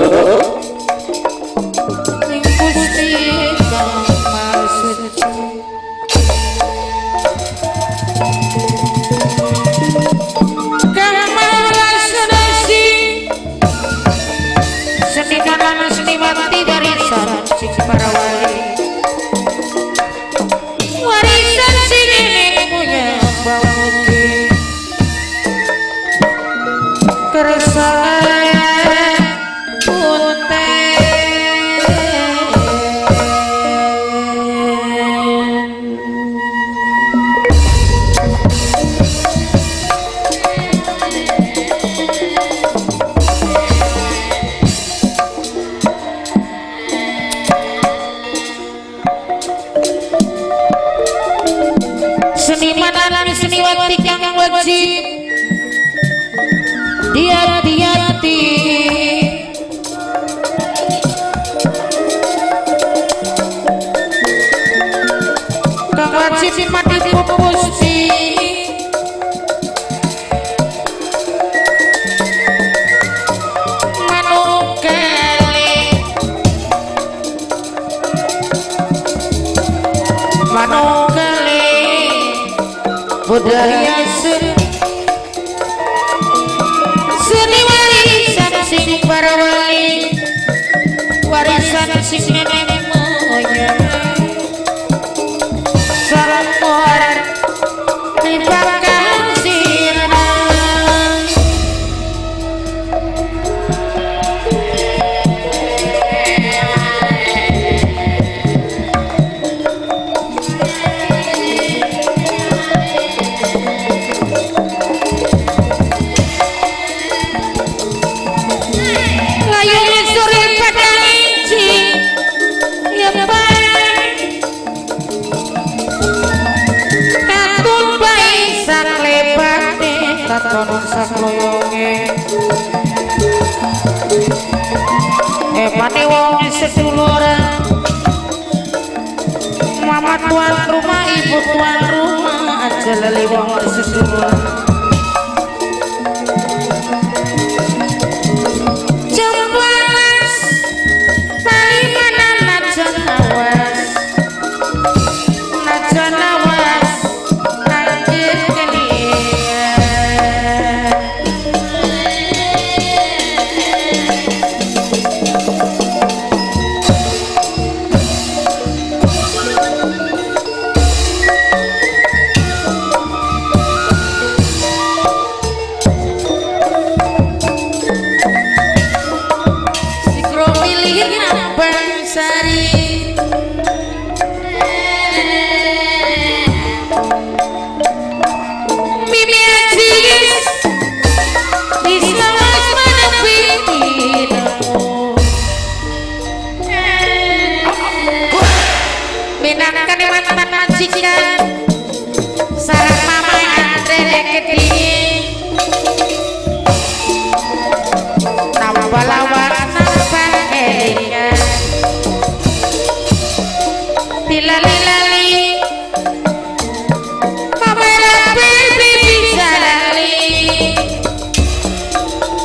Ing Gusti kang Maha Suci. Kang Maha Suci seniman lan seniwati warisan sing para wali, warisan sing nenek moyang bawuki kersane putih. Seniman lan seniwati kang wajib diati-ati, kang wajib mati pupusti manungkali manungkali budaya seni warisan sing para wali, warisan sing nenek moyang sampun dibakar sirna. Layung sore padang inci yepan katun bae saklepate katon sakloyonge emane wong seduluran mama tuan rumah ibu tuan rumah aja lali wong seduluran. Sarang mama Andre keding nambah lawan nambah kelingan dilali-lali mama Rafael bisa lali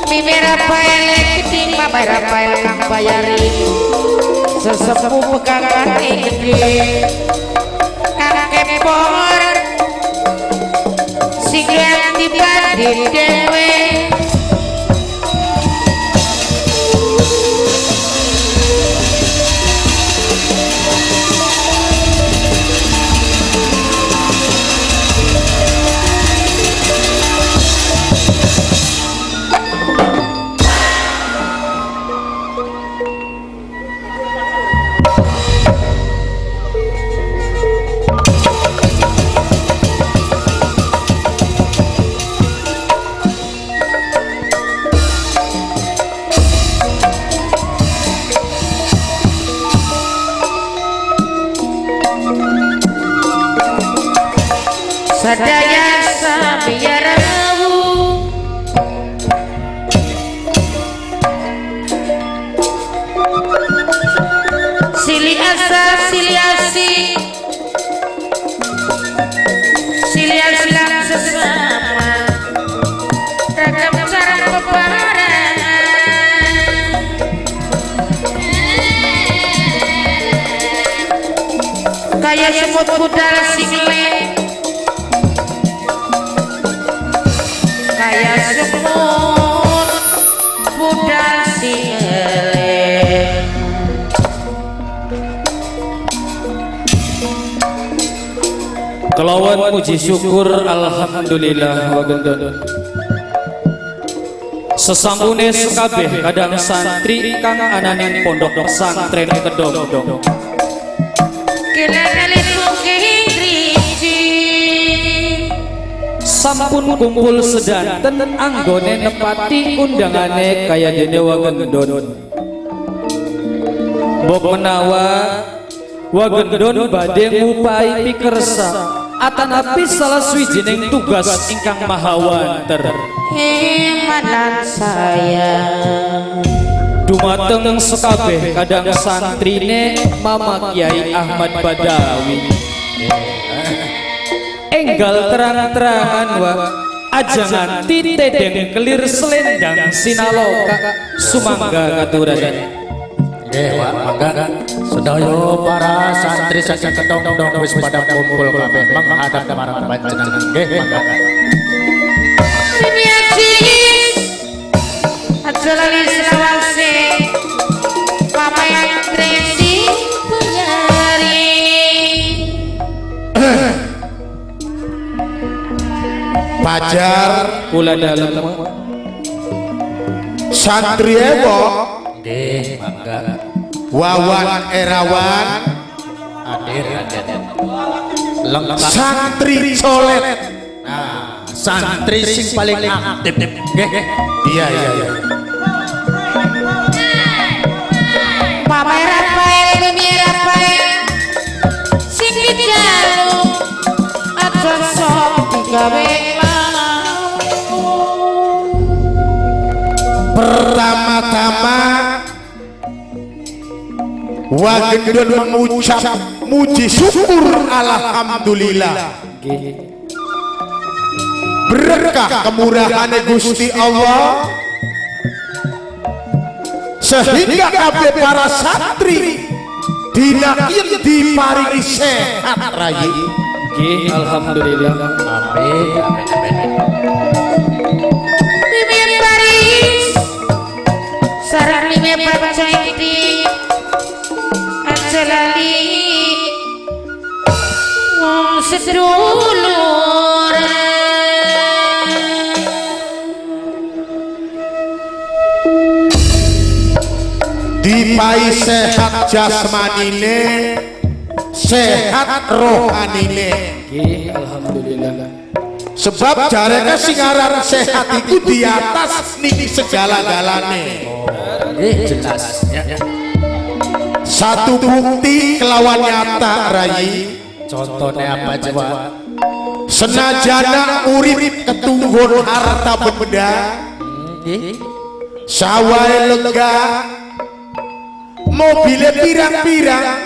Mimi Rafael keding mama Rafael kang bayari sesepuh pegangan gede kang kepor sing dibanding dhewe. Kaya semut budal single, kaya semut budal single. Kelawan puji syukur alhamdulillah wa gendon. Sesampune sekabeh kadang santri kang ananing pondok pesantren Kedondong. Sampun kumpul sedanten anggone nepati undangane kaya dene wagendon. Mbok menawa wagendon badhe ngupai pikersa atanapi salah swijining tugas ingkang maha wanter. Emanan sayang dumateng sekabeh kadang santrine Mama Kiai Ahmad Badawi. Enggal terang-terangan wa aja nganti tedeng kelir selendang sinaloka sumangga katuran. Nggih, Pak, mangga sedaya para santri saking Kedondong wis pada kumpul kabeh menghadap marang panjenengan. Nggih, mangga. Aja lali selawase pamayan tresi punyari. Pajar kula dalem santri ewo. Nggih, mangga. Wawan Erawan hadir lengkap santri colet. Nah, santri sing paling aktif. Nggih. Iya iya iya. Mama Rafael Mimi Rafael sing dijaluk aja sok digawe. Pertama-tama wagendon mengucap muji syukur alhamdulillah. Berkah kemurahan Gusti Allah sehingga kabeh para santri dina ieu diparingi sehat rayi. Nggih, alhamdulillah. Amin amin amin. Mimi Paris sareng Mimi Pacaiti aja lali wong sedulur. Dipai sehat jasmanine, sehat rohanine. Nggih, alhamdulillah. Sebab jareke sing aran sehat iku di atas ning segala-galane. Nggih, jelas ya. Satu bukti kelawan nyata rayi. Contohnya apa coba? Senajana urip ketunggon harta benda, sawahe lega, mobile pirang-pirang,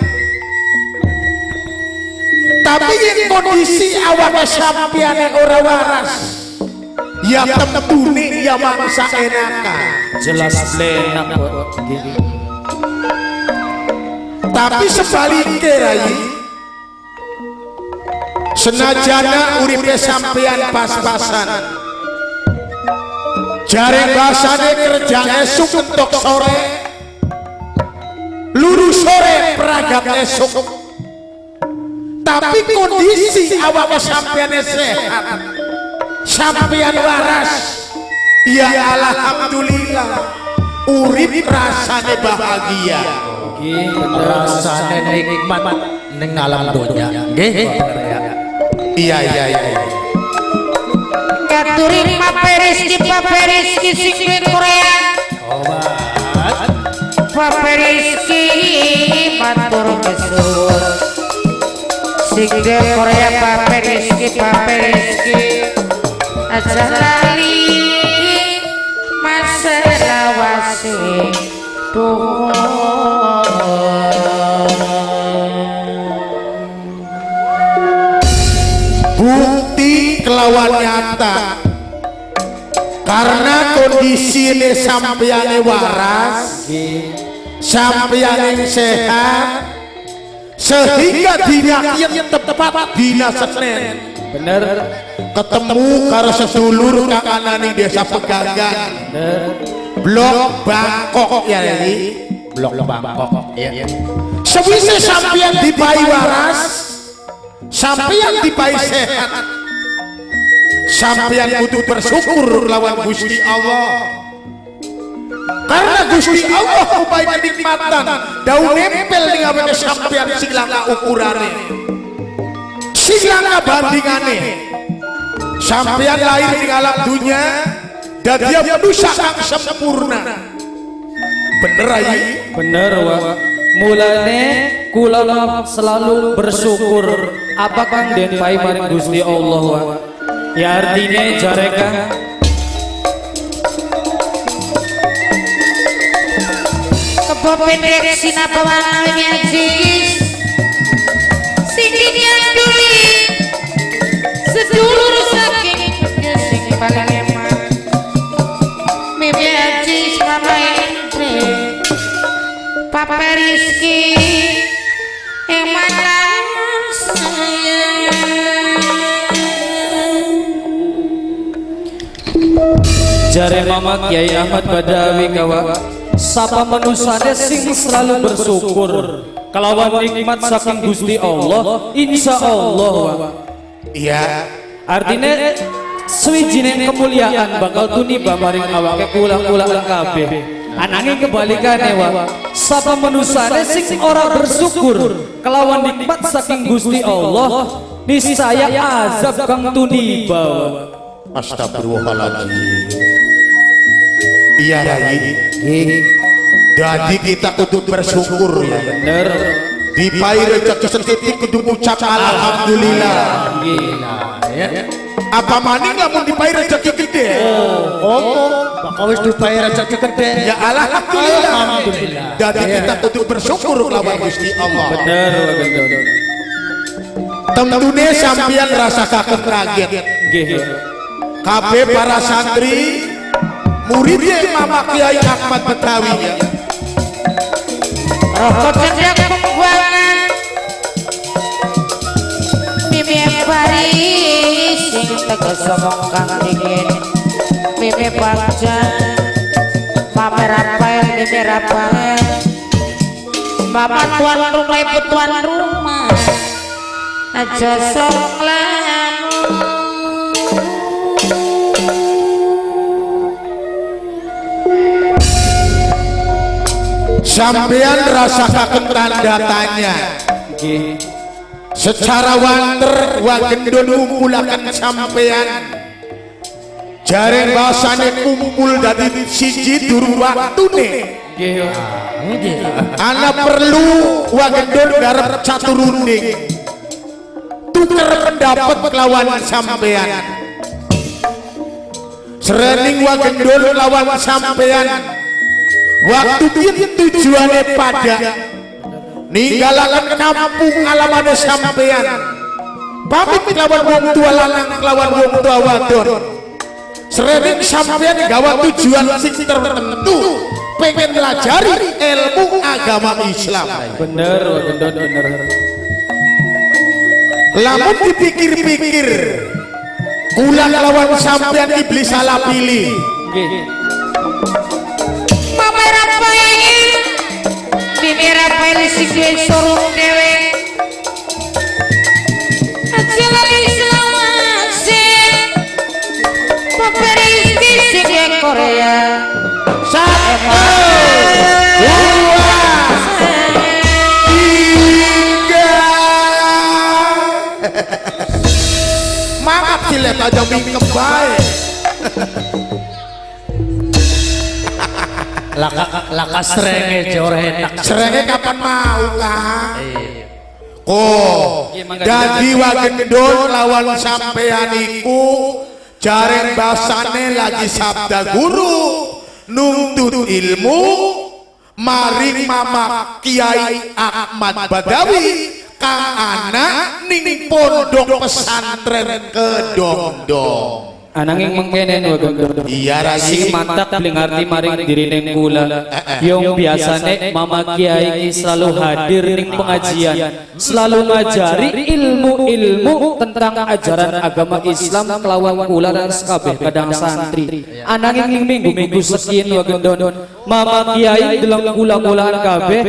tapi yen kondisi awake sampeyan ora waras, ya temtune ya mangsa enaka. Jelas lenak. Tapi sebaliknya rai, senajana uripe sampeyan pas-pasan, jare basane kerja esuk entuk sore, luru sore peragat esuk, tapi kondisi awake sampeyan sehat, sampeyan waras, ya alhamdulillah urip rasane bahagia. Nggih, rasane nikmat ning alam donya. Nggih. Iya iya iya. Katuri Paperiski Paperiski sing duwe Korea. Obat. Paperiski matur kesuwun. Sing duwe Korea Paperiski Paperiski aja lali maselawase duh. Bukti kelawan nyata, karena kondisi ini sampeyane waras, sampeyane sehat, Sehingga dina kian tepat dina Senin. Bener. Ketemu karo sedulur kang ana ning Desa Pegagan. Bener. Blok Bangkok ya Yai. Blok Bangkok. Iya. Sewise sampeyan dipai waras, sampeyan dipai sehat, sampeyan kudu bersyukur lawan Gusti Allah. Karena Gusti Allah ngupai kenikmatan, dau nempel ning awake sampeyan sing langka ukurane, sing langka bandingane. Sampeyan lahir ning alam dunya dan dia manusia kang sempurna. Bener, Ayi? Bener, Wak. Mulane kula selalu bersyukur apa kang den pai maring Gusti Allah, Wak. Ya artinya jare kang. Kebo pendek sinapawana ajis sing dinyanduli sedulur saking sing paling eman Mimi Ajis, Mama Indri, Papa Rizky, eman sayang. Jare Mama Kiai Ahmad Badawi kawa, sapa manusane sing selalu bersyukur kelawan nikmat saking Gusti Allah, insya Allah, Wak. Artinya suwijine kemuliaan bakal tuniba maring awake kula-kula kabeh. Ananging kebalikane, Wak, sapa manusane sing ora bersyukur kelawan nikmat saking Gusti Allah, niscaya azab kang tuniba, Wak. Astagfirullahaladzim. Iya, Rai. Jadi kita kudu bersyukur ya. Bener. Dipai rezeki setitik kudu ngucap alhamdulillah. Nggih. Ya. Apa maning lamun dipai rezeki gede? Oh, bakal wis dibayar rezeki gede. Ya alhamdulillah. Alhamdulillah. Jadi kita kudu bersyukur lawan Gusti Allah. Bener, Wak Gendon. Tentune sampeyan rasakaken kaget. Nggih. Kabeh para santri muridnya Mama Kiai Ahmad Badawi ya. Rokok cendak pembuangan Mimi Paris sing tegas omong kang dingin Mimi Bagja, Mama Rafael, Mimi Rafael, Mama tuan rumah, ibu tuan rumah, aja sok lamun. Sampeyan rasakaken tanda tanya. Nggih. Secara wanter Wagendon ngumpulaken sampeyan. Jare bahasane kumpul dadi siji durung waktune. Nggih, Wak. Ana perlu Wagendon garep caturunding. Tuker pendapat lawan sampeyan. Serening Wagendon lawan sampeyan. Waktu biyen tujuane pada ninggalaken kampung alamane sampeyan. Pamit lawan wong tua lanang lawan wong tua wadon. Serening sampeyan gawa tujuan sing tertentu, pengen melajari ilmu agama Islam. Bener, Wak Gendon, bener. Lamun dipikir-pikir, kula lawan sampeyan iblis salah pilih. Nggih. Mama Rafael, Mimi Rafael sing duwe sorong dhewe. Aja lali selawase. Papa Rizky sing duwe Korea. Satu, dua, tiga. Maaf cilet aja mingkem bae. Laka laka serenge jor enak. Serenge kapan mau, Kang? Kok Iya, mangga. dadi Wagendon lawan sampean iku jareng basane lagi sabda guru nuntut ilmu maring Mama Kiai Ahmad Badawi kang ana ning pondok pesantren Kedondong. Ananging mengkenen, Wa Gendon. Iya, Rai. Sing mantak beli ngerti maring dirine kula. Yang biasane Mama Kiai ki selalu hadir ning pengajian, selalu ngajari ilmu-ilmu tentang ajaran agama Islam kelawan kula dan sekabeh kadang santri. Ananging ning minggu-minggu sekien, Wa Gendon, Mama Kiai deleng kula-kulaan kabeh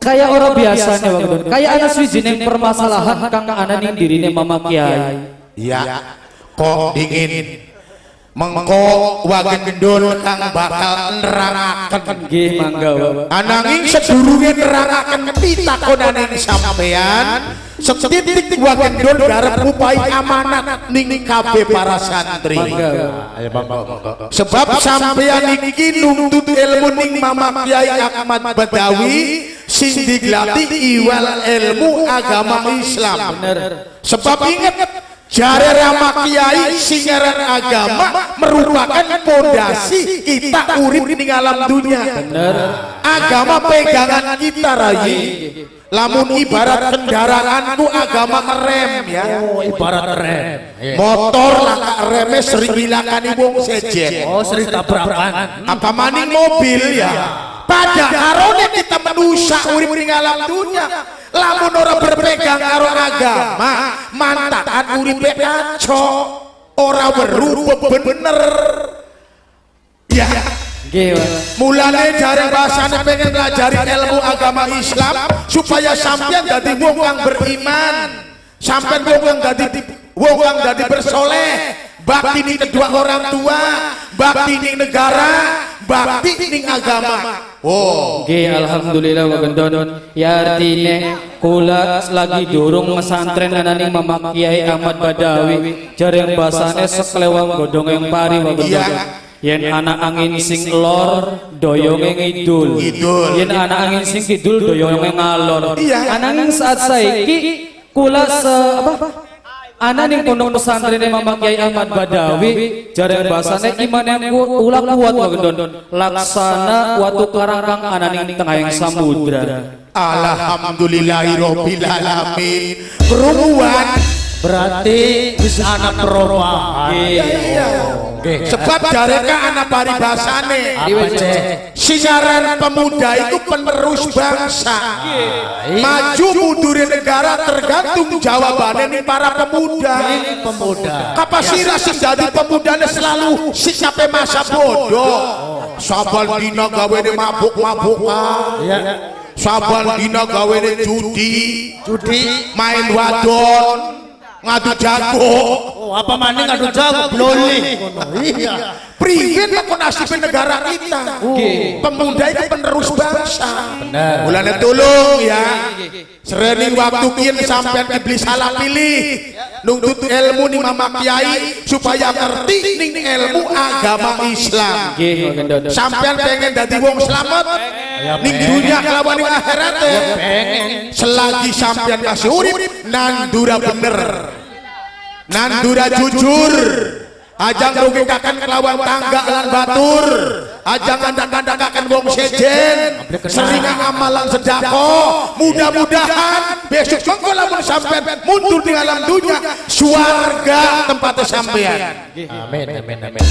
kayak orang biasanya, Wa Gendon. Kayak ana suwijining permasalahan kang ana ning dirine Mama Kiai. Iya, kok dingin. Mengko Wa Gendon kang bakal nerangaken. Nggih, mangga, Bapak. Ananging sedurunge nerangaken pitakonane sampean, setitik Wa Gendon garep ngupai amanat ning kabeh para santri. Mangga. Ayo, monggo, monggo. Sebab sampean iki nuntut ilmu ning Mama Kiai Ahmad Badawi sing diglati iwal ilmu agama Islam. Bener. Sebab inget, jare Rama Kiai, sing aran agama merupakan pondasi kita urip ning alam dunia. Bener. Agama pegangan kita, Rai. Lamun ibarat kendaraanku, agama rem ya. Oh, ibarat rem. Iya. Motor laka reme sering dilakani wong sejen. Oh, sering tabrakan. Apa maning mobil ya. Pada karone kita manusia urip ning alam dunia. Lamun ora berpegang karo agama, mantakan uripe kacau. Ora weru bener. Ya. Nggih, Pak. Mulane jare bahasane pengen ngelajari ilmu agama Islam supaya sampean dadi wong kang beriman. Sampean wong kang dadi bersoleh, bakti ning kedua orang tua, bakti ning negara, bakti ning agama. Oh. Nggih, alhamdulillah, Wa Gendon. Ya artine kula lagi durung mesantren ananing Mama Kiai Ahmad Badawi. Jare yang basane seklewang godhong yang pari, Wa Gendon. Iya. Yen ana angin sing lor, doyonge ngidul. Ngidul. Yen ana angin sing kidul, doyonge ngalor. Iya. Ananging saat saiki kula se apa? Ana ning pondok pesantren Mama Kiai Ahmad Badawi, jare basane imane kula kuat, Wa Gendon. Laksana watu karang kang ana ning tengahing samudra. Alhamdulillahirabbil alamin. Perubahan. Berarti wis ana perubahan. Nggih. Iya. Nggih. Sebab jareka ana paribasane. Apa, Cek? Sing aran pemuda itu penerus bangsa. Maju mundure negara tergantung jawabannya nih para pemuda. Pemuda. Kapasira sing dadi pemudane selalu sikape masa bodoh. Saban dina gawene mabuk-mabukan. Iya. Saban dina gawene judi, Judi. Main wadon, ngadu jago. Oh, apa maning ngadu jago bloli. Iya. Priwen mengko nasibe negara kita? Pemuda itu penerus bangsa. Bener. Mulane tolong ya. Srening waktu kian sampean iblis salah pilih. Nuntut ilmu ning Mama Kiai supaya ngerti ning ilmu agama Islam. Nggih, Wa Gendon. Sampean pengen dadi wong selamat ning dunia kelawan ning akhirate. Pengen. Selagi sampean masih urip, nandura bener. Nandura jujur. Aja ngrugikaken kelawan tangga lan batur. Aja ngandang-ngandangkaken wong sejen. Sering amalan sedekah. Mudah-mudahan besok mengko lamun sampean mundur di alam dunia, suarga tempatnya sampean. Amin, amin, amin.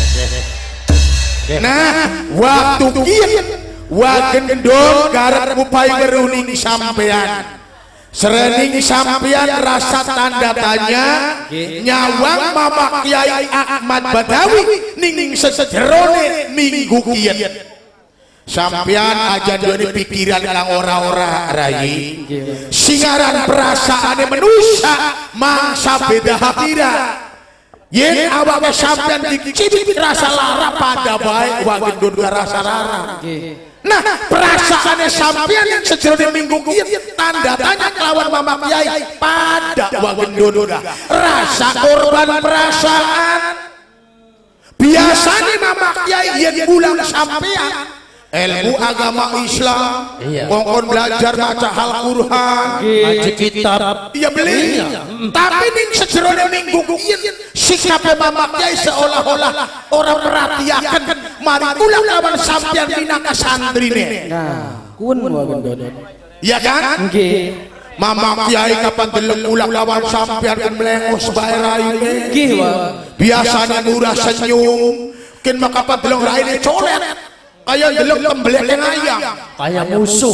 Nggih. Nah, waktu kian Wa Gendon garep ngupai weruning sampean. Serening sampean rasa tanda tanya nyawang Mama Kiai Ahmad Badawi ning sejerone minggu kian. Sampean aja duweni pikiran kang ora-ora, Rai. Sing aran perasaane manusa mangsa beda hapira. Yen awake sampean dicibit rasa lara, pada bae Wa Gendon rasa lara. Nah, perasaannya sampean yang sejerone minggu kian tanda tanya kelawan Mama Kiai pada Wa Gendon rasa korban perasaan. Biasanya Mama Kiai yen pulang sampean ilmu agama Islam, kongkon belajar maca Al-Qur'an, Ngaji kitab. Iya beli. Tapi ning sejerone minggu kian sikape Mama Kiai seolah-olah ora merhatiaken mari kula lawan sampean minangka santrine. Nah, kun Wa Gendon. Iya kan? Nggih. Mama kiai kapan deleng kula lawan sampean kan mlengos bae raine. Nggih, Wak. Biasanya murah senyum, kin mah kapan deleng raine colet. Kaya deleng tembeleke ayam. Kayak musuh.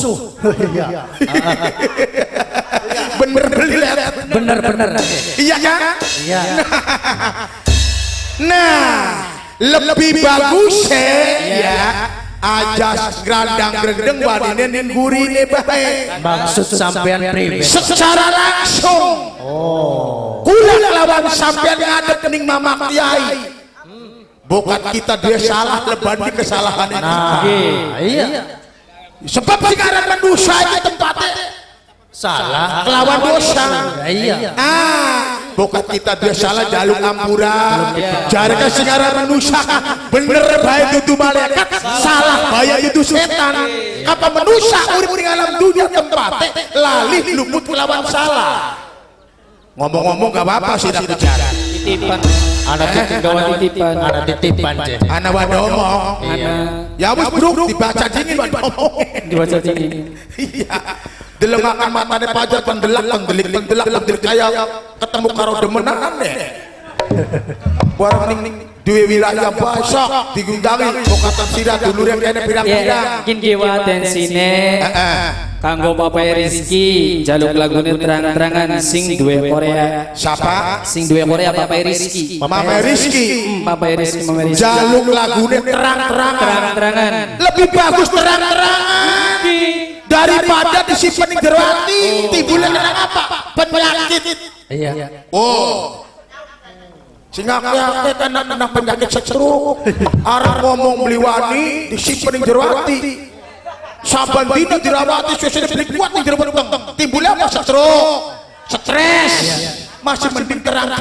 Iya. Bener belet. Bener-bener. Iya kan? Iya. Nah, lebih bagus ya aja grandang grendeng wanine ning gurine bae. Maksud sampean priwe? Secara langsung. Oh. Kula lawan sampean ngadep ning Mama Kiai. Bukan kita dia salah leban di kesalahan kita. Nah, iya. Sebab sekarang manusia itu tempatnya Salah. kelawan dosa. Iya. Ah, bukan kita dia salah jaluk ampura. Jare sekarang manusia bener bae dudu malaikat, salah bae dudu setan. Apa manusia urip ning alam dunia tempatnya lali luput kelawan salah. Ngomong-ngomong gak apa-apa sih tak bicara. Titipan. Ana titipan. Gawa titipan. Ana titipan, Cek. Ana wadomong. Ana Ya wis bro, dibaca dingin wadomong. Dibaca dingin. Iya. Delengakan matane pajar pendelak pendelik pendelak pendelik kaya ketemu karo demenan deh. Warang ning duwe wilayah basok digundangi bokatan sira dulure kene pirang-pirang. Kin kiwa tensine. Heeh. Kanggo Bapak Rizky jaluk lagune terang-terangan sing duwe Korea. Siapa? Sing duwe Korea Bapak Rizky. Mama Rizky. Bapak Rizky, Mama Rizky. Jaluk lagune terang-terangan. Terang-terangan. Lebih bagus terang-terangan daripada disimpan ning jero ati, timbulnya kena apa? Penyakit. Iya. Oh. Sing akeh-akeh kena penyakit stroke. Arep ngomong beli wani disimpen ning jero ati. Saban dina dirawati suwe-suwe beli kuat ning jero weteng. Timbulnya apa? Stroke. Stres. Masih mending terang.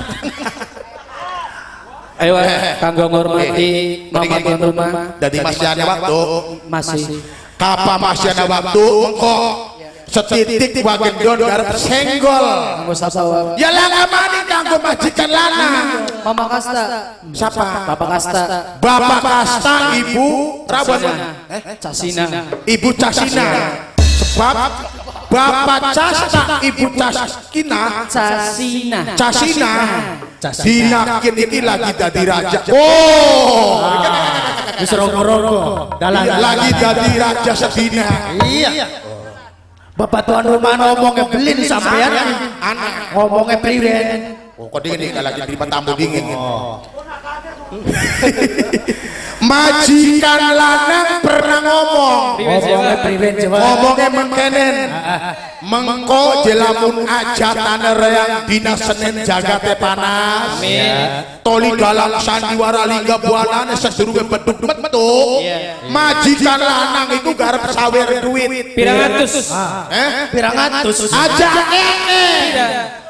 Ayo kanggo ngormati mama tuan rumah. Dadi masih ada waktu. Masih. Kapa masih ada waktu mengko setitik wagendon garep senggol. Kanggo sapa? Ya lama maning kanggo majikan lanang. Mama Kasta. Siapa? Bapak Kasta. Bapak Kasta, Ibu Rawon. Casina. Ibu Casina. Sebab Bapak Casta, Ibu Caskina, Casina. Casina. Dinakin iki lagi dadi raja. Oh, Wis rogo-rogo. Dalan. lagi dadi raja sedina. Iya. Bapak tuan rumah ngomongnya belin sampean. Anak. Ngomongnya priwen. Oh, kok dingin nih, lagi terima tamu dingin. Majikan lanang pernah ngomong. Ngomongnya priwen coba. Ngomongnya mengkenen. Mengko jelamun ajatane reang dina Senin jagate panas. Toli dalam sandiwara lingga buanane sedurunge beduk metu. Majikan lanang iku garep sawer duit. Pirang atus. Eh? Pirang atus. Aja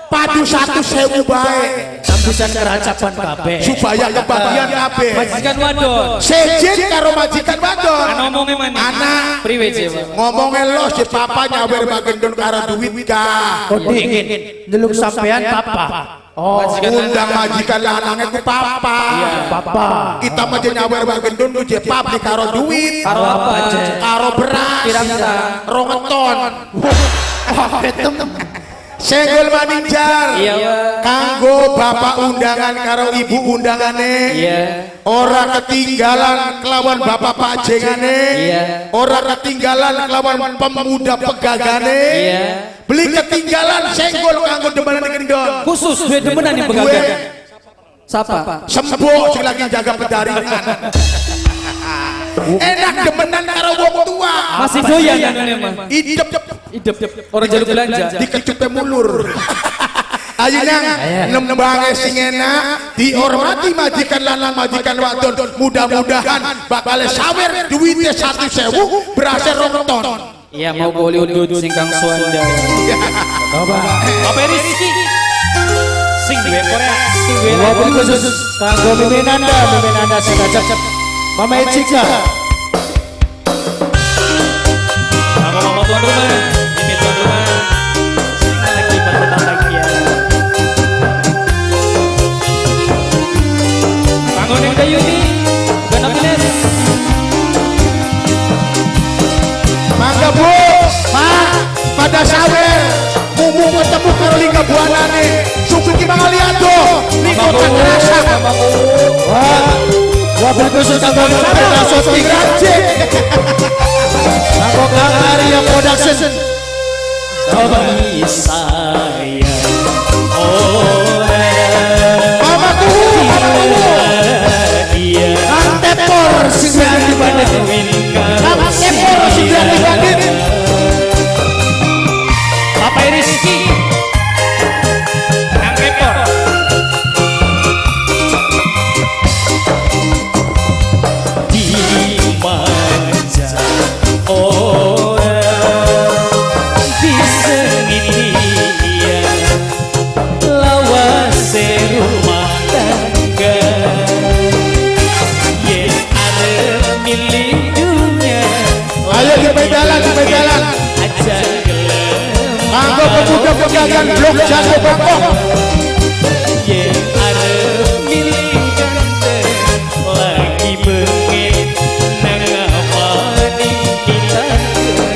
padu 1.000 bae Sampisan keracapan kabeh. supaya kebagian kabeh. Majikan wadon. Sejen karo majikan wadon. Ana omongnya mana? Anak Priwe Jawa. ngomongnya los si papa nyawer bagendon karo duit kah. Kok dingin nyeluk sampean papa. Oh, Undang majikan lanangnya ku papa. papa. Kita mah je nyawer bagendon ku je pabrik karo duit, Karo apa? karo beras, Pirang ta? rong ton. Senggol maning jar. Iya, Pak. Kanggo bapak undangan karo ibu undangane. Iya. Ora ketinggalan kelawan bapak pajengane. Iya. Ora ketinggalan kelawan pemuda pegagane. Iya. Beli ketinggalan senggol kanggo demenan gendon. Khusus duwe demenan yang Duwe pegagan. Sapa? Sembok sing lagi jaga pedaringan. Enak demenan karo wong tua. Masih doyan anune mah. Idep Idep. Orang jaluk belanja. dikecupe mulur. Ayo nang nembange sing enak, dihormati majikan lanang majikan wadon. Mudah-mudahan bakal sawer duwite 1.000 berase 2 ton. Iya mau Bollywood sing Kang Suanda. Coba. Bapak Rizky. Sing duwe Korea, sing duwe Wabil khusus kanggo miminanda, miminanda sing kacap. Mama Ecika. Kanggo mama tuan rumah, mimi tuan rumah. Sing lagi berbahagia. Kanggo Neng Dayuni, Genep Ines. Mangga Bu, Pak, pada sawer. Buanane Suki Mangaliado ning kota Kerasa. Wah, wabil khusus kanggo Peta Shooting. Rajin. Kanggo Kang Arya Production. Coba sayang ora Mama tuh, mama tuh. Iya. Kang Tepor sing berani bandit. Kang Tepor sing berani bandit. Bapak Rizky Kang Tepor. Dimanja ora disengiti iya lawase rumah tangga yen arep milih dunya. Ayo di pedalan, di pedalan. Aja gelem. Kanggo pemuda pedagang Blok Jago Bangkok. Yen arep milih ganteng lagi bengit nang apane kita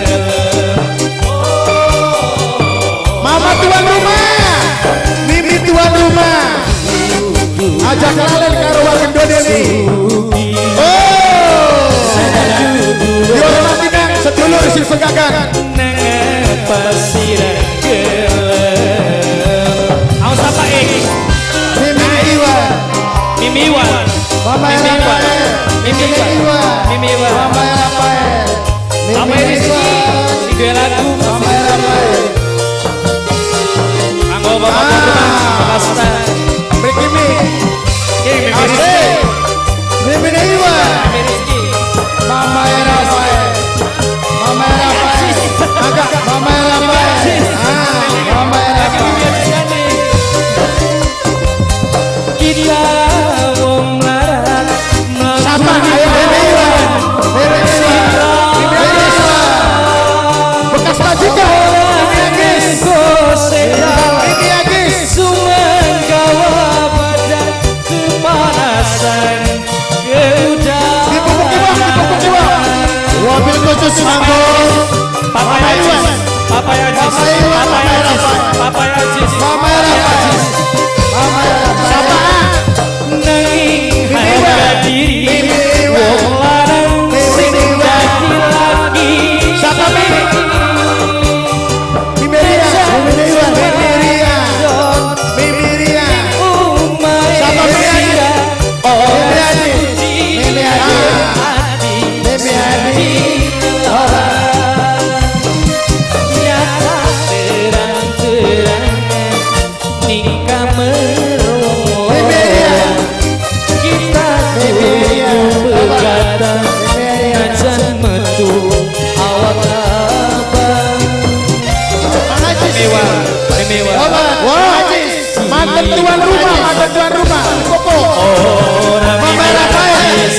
gelem. Mama tuan rumah, Mimi tuan rumah. Aja kelalen karo warga Doni. Oh. Dihormati nang sedulur sing pegagan. Nang apa sira gelem. Awas apa eh? Mimi Iwa. Mimi Iwan. Mama Mimi Iwan. Mimi Iwan. Mimi Iwan. Mama Rafael. Mama Rizky sing duwe lagu. Mama Rafael. Anggo bapak tuan rumah, Bapak Sultan. Mriki mi. Oke, Mimi Rizky. Asik. Mimi Iwa. Mimi Rizky. Mama Rafael. Mama Rafael. Agak Mama Rafael. Ah, Mama Lagi Rafael. Mimi Rizky. Kita wong larat Sapa ayo Mimi Iwa. Mimi Iwa. Mimi Iwa. Bekas majikan. Mimi Agis. Mimi Agis. Sumenggawa badan kepanasan Dipupuk iwak, dipupuk iwak. Wabil khusus kanggo Papa Ajis, Papa Ajis, Papa Iwan, Papa Papa Ajis, Rafael. Papa Ajis, Mama Rafael. Mama Rafael. Sapa. Nanging harga diri Mimi Iwan. wong lanang sing Mimi Iwan. dadi laki. Sapa Mimi? Mimi Ria. Mimi Iwan. Mimi Ria. Mimi Ria. Umae Sapa Mimi Adi? sira Mimi ora Adi. suci Mimi Adi. ati Mimi Adi. Nyata terang-terangan nikah merong Mimi Ria. kita Mimi Ria. berkata Mimi Ria. najan metu awak abang. Mimi Mimi Wah, mantan tuan rumah, mantan tuan rumah. Koko. Orang Mama Rafael.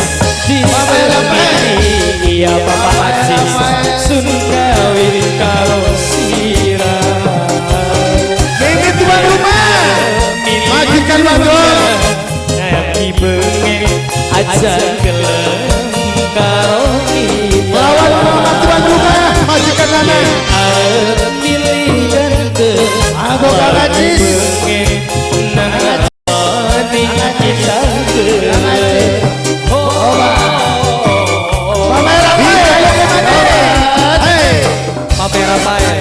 Mama Rafael. Iya Papa Ajis sun kawin karo sira. Mimi tuan rumah. Majikan wadon. Nabi bengi aja gelem karo kita. Lawan mama tuan rumah, majikan lanang. Arep milih ganteng Anggo Kang Ajis. bengi nang ati kita gelem. Oh. Mama Rafael. Hey. Papa Rafael.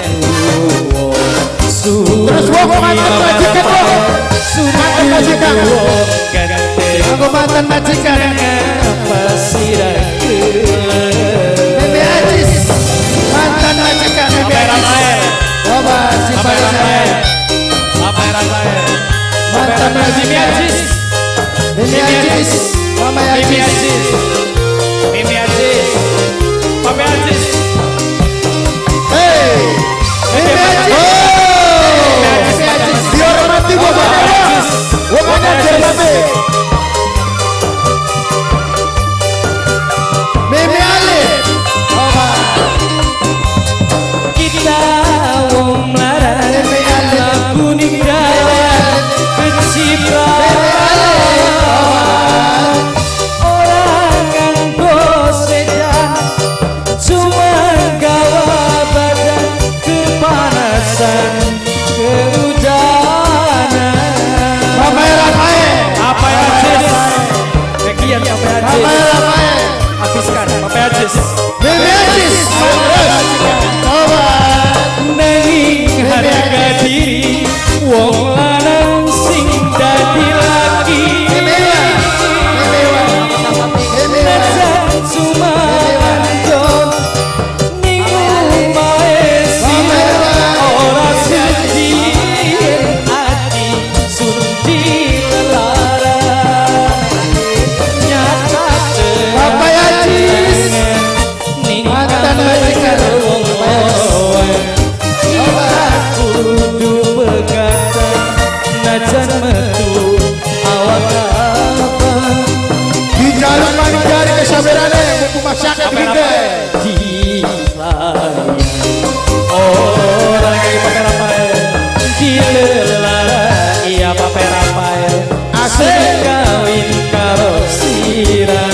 Terus wong mantan majikan wong. Mantan majikan. Kanggo mantan majikan. Mimi Ajis. Mantan majikan Mimi Ajis. Coba si paling Mantan Mimi majikan. Ajis. Mimi Ajis. Mama Mimi Ajis. Ajis. Mimi Ajis. Papa Ajis. Hey. Mimi Ajis. Oh. Mimi Ajis. Dihormati wong anyar. Wong anyar dihormati. Mimi Alif. Coba. Kita wong melarat Mimi Alif. lagu ninggal keciprat. Mimi Alif. Ora Ajis. Mimi Ajis. Terus. Nanging harga diri wong lanang sing dadi laki. Najan cuma nggon ning omahe sira ora suci ati suci lelara nyata. Bapak Ajis. Ning Mantan majikan. wong kita kudu pegatan najan metu awak apa. Di jalan maning jari kesabarane mumpung masyarakat gede. Orang yang pakai rapael dilelara iya pakai rapael. Asik. Kawin karo sira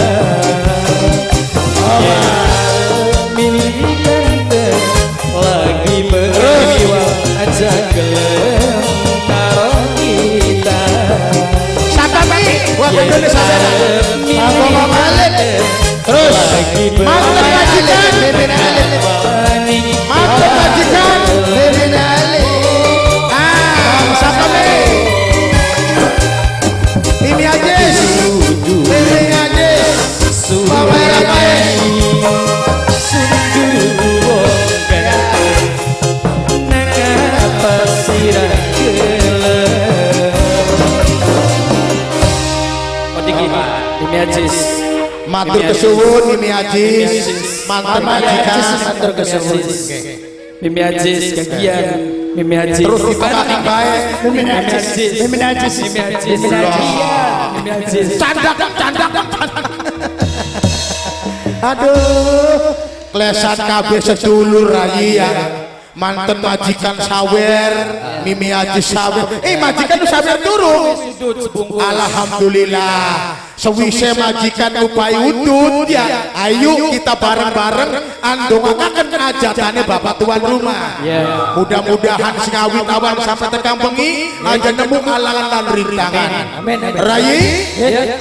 milih ganteng lagi berjiwa aja gelem karo kita. Sapa Mi? Wah, kudune sabaran. Milih Malik. Terus. lagi Mantan majikan. Mantan majikan. Ah, sapa Mi? Mimi Ajis. Mimi Ajis. Bapak Rafael. Matur kesuwun Mimi Ajis. Mantan majikan. Matur kesuwun. Mimi Ajis gagian Mimi Ajis. Terus dipakani bae. Mimi Ajis, Mimi Ajis, Mimi Ajis, Mimi Ajis. Candak, candak, candak. Aduh, klesan kabeh sedulur rayi ya. Manten majikan sawer, Mimi Ajis sawer. Eh, majikan itu sawer turu. Alhamdulillah. Sewise majikan upai udut ya. Ayo kita bareng-bareng andongakaken ajatane Bapak tuan rumah. Ya. Mudah-mudahan sing awit awan sampai tekan bengi aja nemu alangan lan rintangan. Amin. Amin. Rayi, Ya.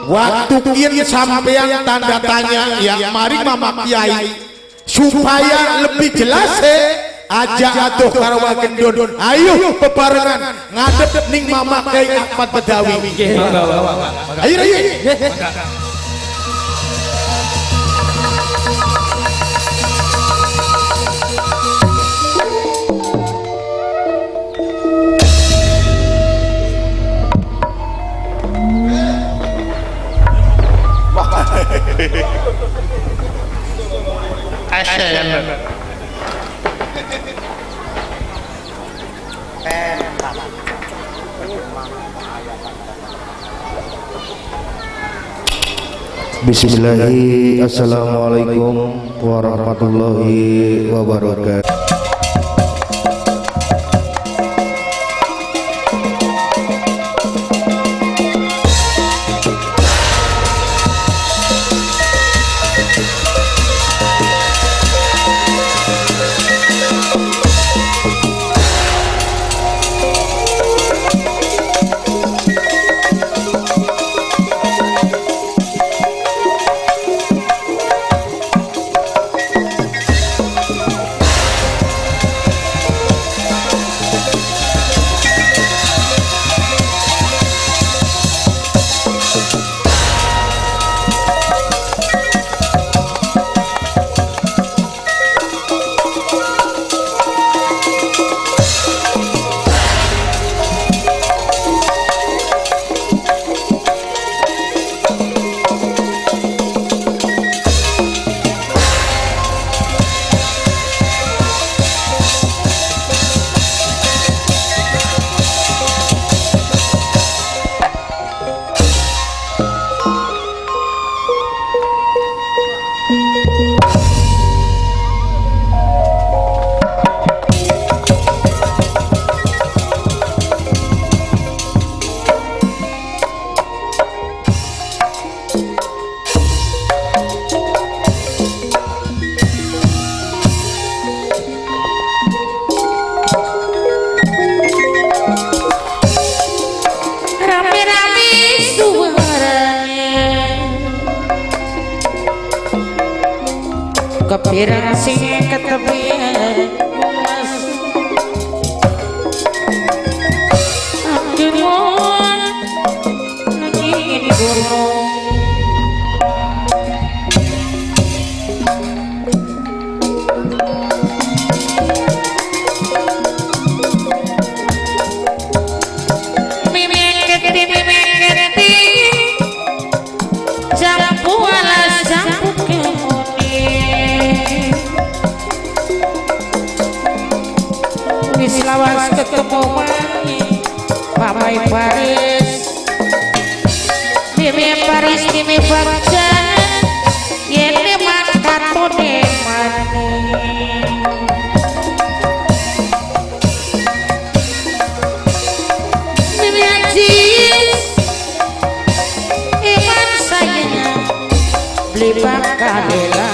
waktu kian sampean tanda tanya ya mari Mama Kiai supaya lebih jelas aja atuh karo gendon. Ayo bebarengan ngadep ning Mama Kiai Ahmad Badawi. Nggih, monggo, Bapak. Ayo ayo. Bismillahirrahmanirrahim. Assalamualaikum warahmatullahi wabarakatuh. Kepirang sing ketepian mas Aduh nangin gunung Mimiketi jambu alas jambu kemuni wis lawas ketemu mani pamai Paris mimi Paris mimi Bagja yene makatone mani mimi Aziz iman sayang beli bakalela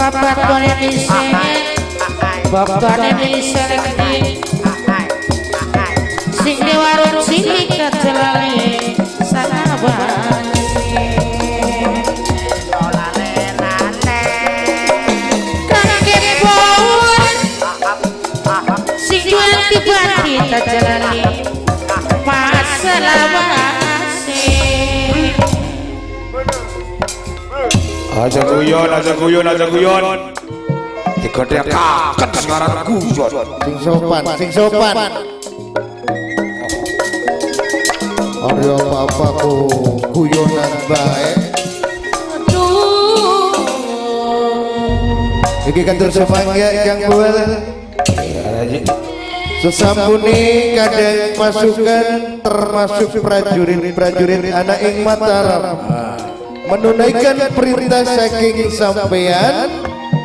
Bapak disen, bapak disen sing di warung cilik kecelale sanabane kakek pun sing tiba-tiba kecelale masalawase. Aja guyon, aja guyon, aja guyon. Digodhek kaget sekarang guyon. Sing sopan, sing sopan. Ora apa-apa ku guyonan bae. Aduh. Iki kan terus ya Kang Buel. Sesampune kadang pasukan termasuk prajurit-prajurit anak ing Mataram menunaikan perintah saking sampean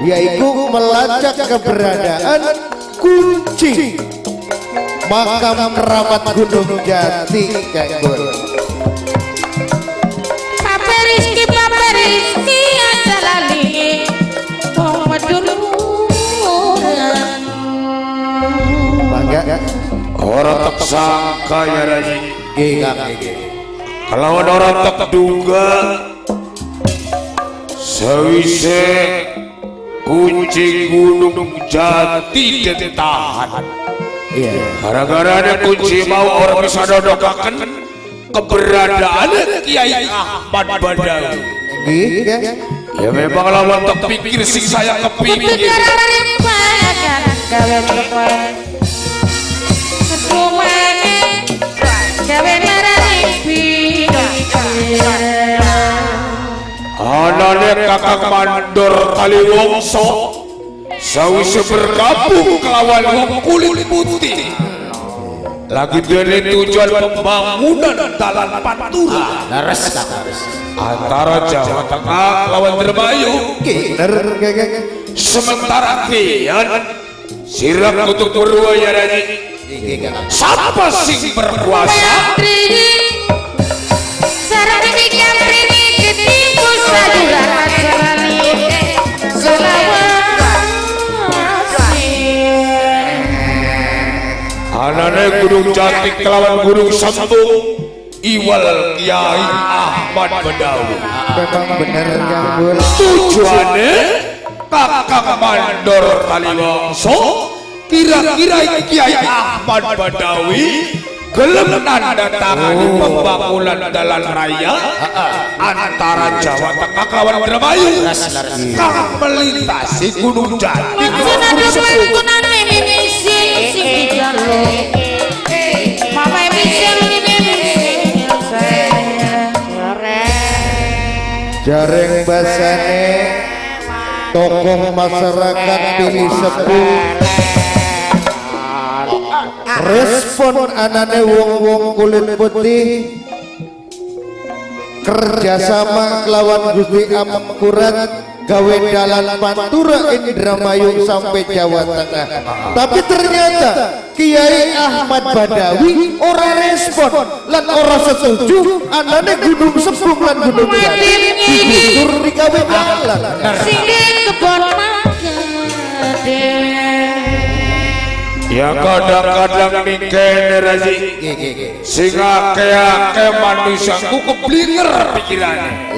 yaitu melacak keberadaan kunci makam keramat Gunung Jati Kang Buel. Papa Rizky aja lali wong maduluran. Bangga Ora tak sangka ya Raji. Nggih Kang nggih. Kalau orang tak duga sewise kunci Gunung Jati ditahan. Iya. Gara-gara ada kunci mau orang bisa dodokaken keberadaan Kiai Ahmad Badawi. Nggih Kang. Ya memang lawan tak pikir sing saya kepikir. Anane kakak mandor Kaliwongso sawise bergabung kelawan wong kulit putih. Lagi dene tujuan pembangunan dalan Pantura Leres Kang. antara Jawa Tengah lawan Dermayu. Bener Kang. Sementara kian sirap kutuk purwa ya Raji. Nggih Kang. Siapa sing berkuasa? Anane Gunung Jati kelawan Gunung Sembung iwal Kiai Ahmad Badawi. Memang bener Kang Buel. Tujuane Kakang Mandor Kaliwongso kira-kira Kiai Ahmad Badawi gelem nanda tangani pembangunan dalan raya antara Jawa Tengah kelawan Dermayu kang melintasi Gunung Jati kelawan Gunung Sembung. Jareng basane tokoh masyarakat pilih sepuh respon anane wong-wong kulit putih kerjasama kelawan Gusti Amangkurat gawe dalan Pantura Indramayu sampai Jawa Tengah. Tapi ternyata Kiai Ahmad Badawi ora respon lan ora setuju anane Gunung Sembung lan Gunung Jati digusur digawe dalan. Sing di kebon magede. Ya kadang-kadang ning kene Razi sing akeh-akeh manusiaku keblinger pikirane.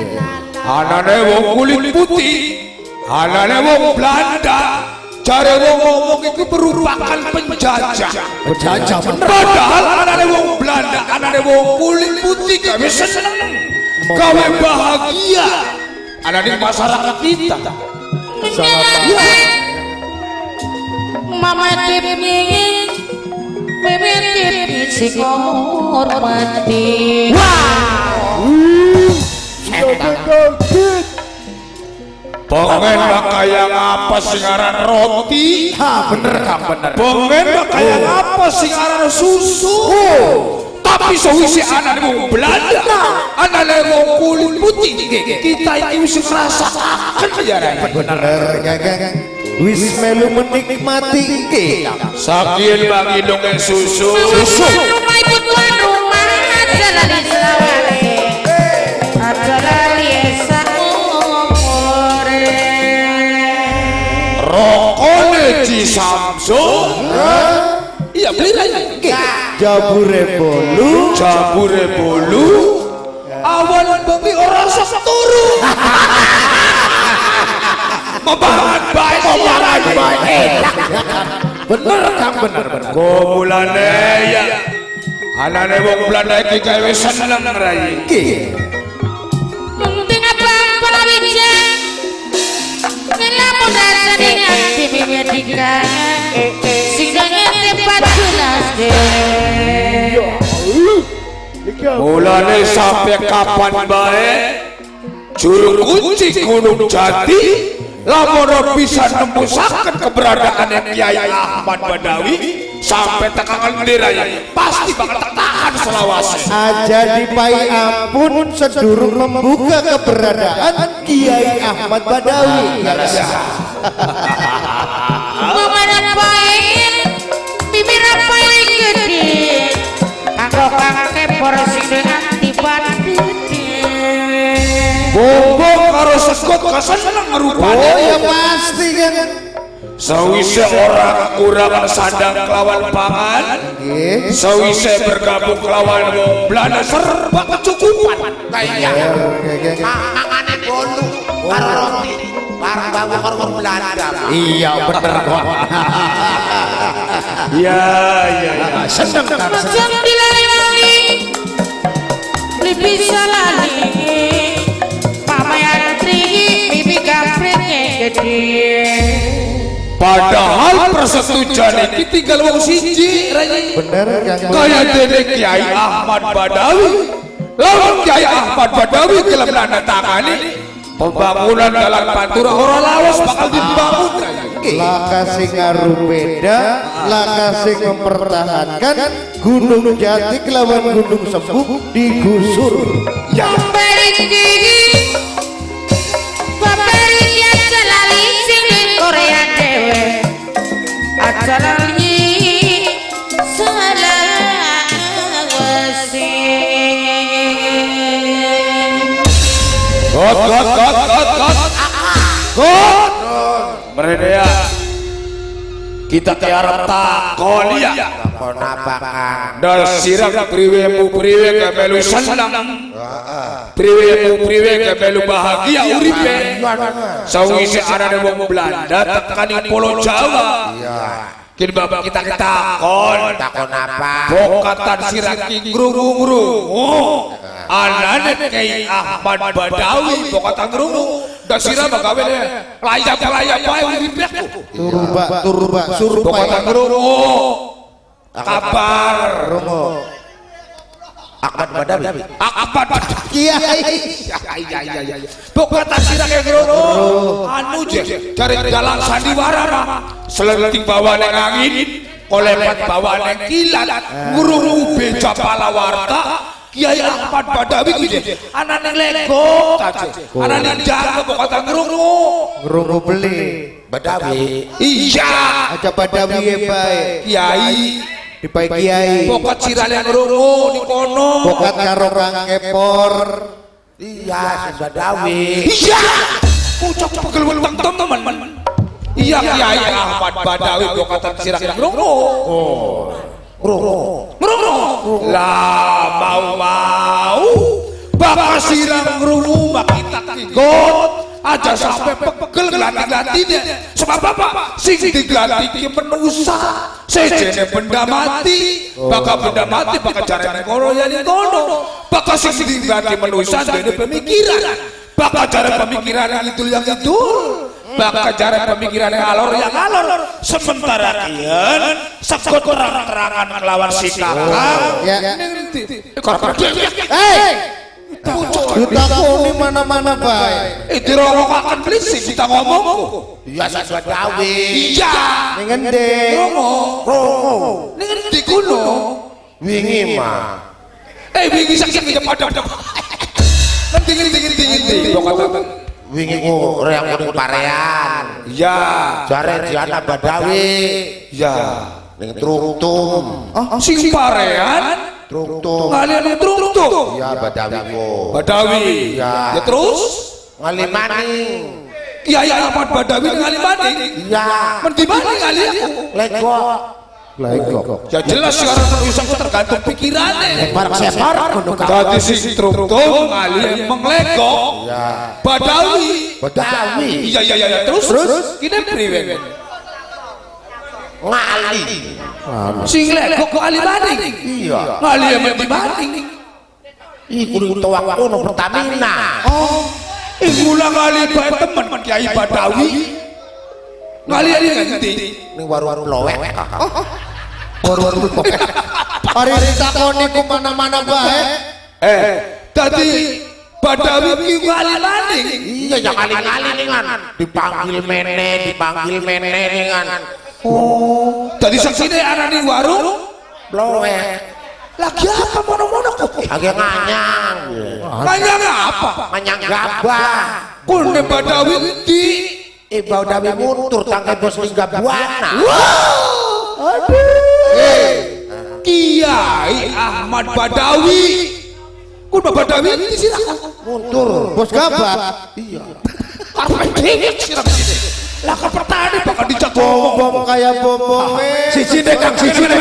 Anane wong kulit putih, anane wong Belanda, jare wong ngomong itu merupakan penjajah. Penjajah bener. Padahal anane wong Belanda, anane wong kulit putih gawe seneng, gawe bahagia. Anane masyarakat kita. Mama tip mimi tip sing hormati. Bongen kaya ngapa sing aran roti? Ha bener Kang, bener. Bongen kaya ngapa sing aran susu? Tapi sewise anane wong Belanda, anane wong kulit putih, kita iki wis ngrasakaken ya Rai. Bener Kakang. Wis melu menikmati iki. Sakien bagi dongeng susu. Susu. Rumah ibu tuan rumah aja lali selawale. Aja lali saumure. Rokone Ji Samsung. Iya beli Rai. Jabure bolu, Jabure bolu. Awan bengi ora sok turu. Membangun bae siaran bae. Bener Kang, bener bener. Mulane ya. Anane wong Belanda iki gawe seneng Rai. Penting abang palawija. Ngelamun rasane ati mimedika. Sing ngene jelas Mulane sampai kapan bae juru kunci Gunung Jati lamun bisa nembusaken keberadaan Kiai Ahmad Badawi sampai tekan ngendi raya pasti bakal tertahan selawase. Aja dipai ampun sedurung membuka keberadaan Kiai Ahmad Badawi. Mama bibir apa gede kanggo kang kepor sing antipati. Bombong karo sekot keseneng rupane. Oh ya pasti kan. Sawise ora kurang sandang kelawan pangan, sawise bergabung kelawan wong Belanda serba kecukupan. Kaya mangane bolu karo roti bareng bawa karo wong Belanda. Iya bener kok. Iya iya iya. Seneng Kang. Macam dilali-lali li bisa lali pamayan tri bibi kampretnya gede. Padahal persetujuan iki tinggal wong siji Rai. Bener Kang. Kaya dene Kiai Ahmad Badawi. Lamun Kiai Ahmad Badawi gelem nandatangani pembangunan dalan Pantura ora lawas bakal dibangun. Laka sing ngarubeda, laka sing mempertahankan Gunung Jati kelawan Gunung Sembuh digusur. Ya. Korea dewe aja lali selawase. Got got got got got got. Mereka ya kita ke arep takon ya. Takon apa Kang? Dal sirang priwemu priwe kemelu seneng. Priwemu priwe kemelu bahagia uripe. Sawise anane wong Belanda tekan ing Pulau Jawa. Iya. Kini bapak kita takon. Takon apa? Bokatan sirang ki ngrungu-ngrungu. Anane Kiai Ahmad Badawi bokatan ngrungu. Dan sirang gawe layap-layap bae uripe. Turba turba surba. Bokatan ngrungu. Kabar Romo Ahmad Badawi. Ahmad Badawi. Kiai. Iya iya iya. Bokatan sirang ngrungu. Anu je jare dalang sandiwara selenting bawane angin, kolepat bawane kilat, ngrungu beja palawarta. Kiai Ahmad Badawi kuwi anane lego anane jago bokatan ngrungu. Ngrungu beli Badawi. Iya. Aja Badawi ya bae. Kiai dipai kiai. Pokat sirane ngrungu ning kono. Pokat karo Kang Kepor. Iya, si Badawi. Iya. Pucuk pegel weteng temen. Iya, Kiai Ahmad Badawi bokatan sirah ngrungu. Oh. Ngrungu. Ngrungu. Lah mau-mau bakal sirah ngrungu kita kigot aja sampai pegel glati-glatine. Sebab apa? Sing diglati ki menusa. Sejene benda mati, bakal benda mati bakal jarene kono ya ning kono. Bakal sing diglati menusa dene pemikiran. Bakal jare pemikiran yang itu yang itu. Bakal jare pemikiran yang alor yang alor. Sementara kian sekot terang-terangan ngelawan si kakang. Ya. Ning ndi? Hei, ditakoni mana-mana bae. Eh dirongokaken beli sing kita ngomong. Iya sak Badawi. Iya. Ning ngendi? Rongo. Ngrungu. Ning ngendi kuno? Wingi mah. Eh wingi sak sing pada. Ngendi ngendi ngendi ngendi. Wingi ku reang kuning parean. Iya. Jare Diana Badawi. Iya. Ning Trungtum. Sing parean Trungtum. ngalian trungtung. Iya Badawi ku. Badawi. Iya. Ya terus Ngali maning. Kiai Ahmad Badawi ngali maning. Iya. Mendi maning ngali aku. Lego. Lah Ya jelas sekarang manusia tergantung pikirannya. Barang separ kono Dadi sing trungtung ngali menglegok. Iya. Badawi. Badawi. Iya iya iya terus terus kene priwe? Ngali. Sing legok kok ngali maning. Iya. Ngali mendi maning. Iku ning tuwak kono Pertamina. Oh. Iku lah ngali bae temen Kiai Badawi. Ngali ngendi? Ning warung lowek. Warung Hari ditakoni ku mana-mana bae. Eh, dadi Badawi ki ngali maning. Iya ya ngali-ngali ningan. Dipanggil mene, dipanggil mene ningan. Oh, dadi saksine arane warung Lowek. lagi apa mono-mono kok? Lagi nganyang. Nganyang apa? Nganyang gabah. Kune Badawi endi? Eh Badawi muntur tangke bos lingga buana. Kiai Ahmad Badawi. Kun Badawi endi sih? Muntur. Bos gabah. Iya. Karepe dhewe sira sini. Lah kepetane bakal dijak ngomong. Bom-bom kaya bom-bom. Sijine Kang, sijine.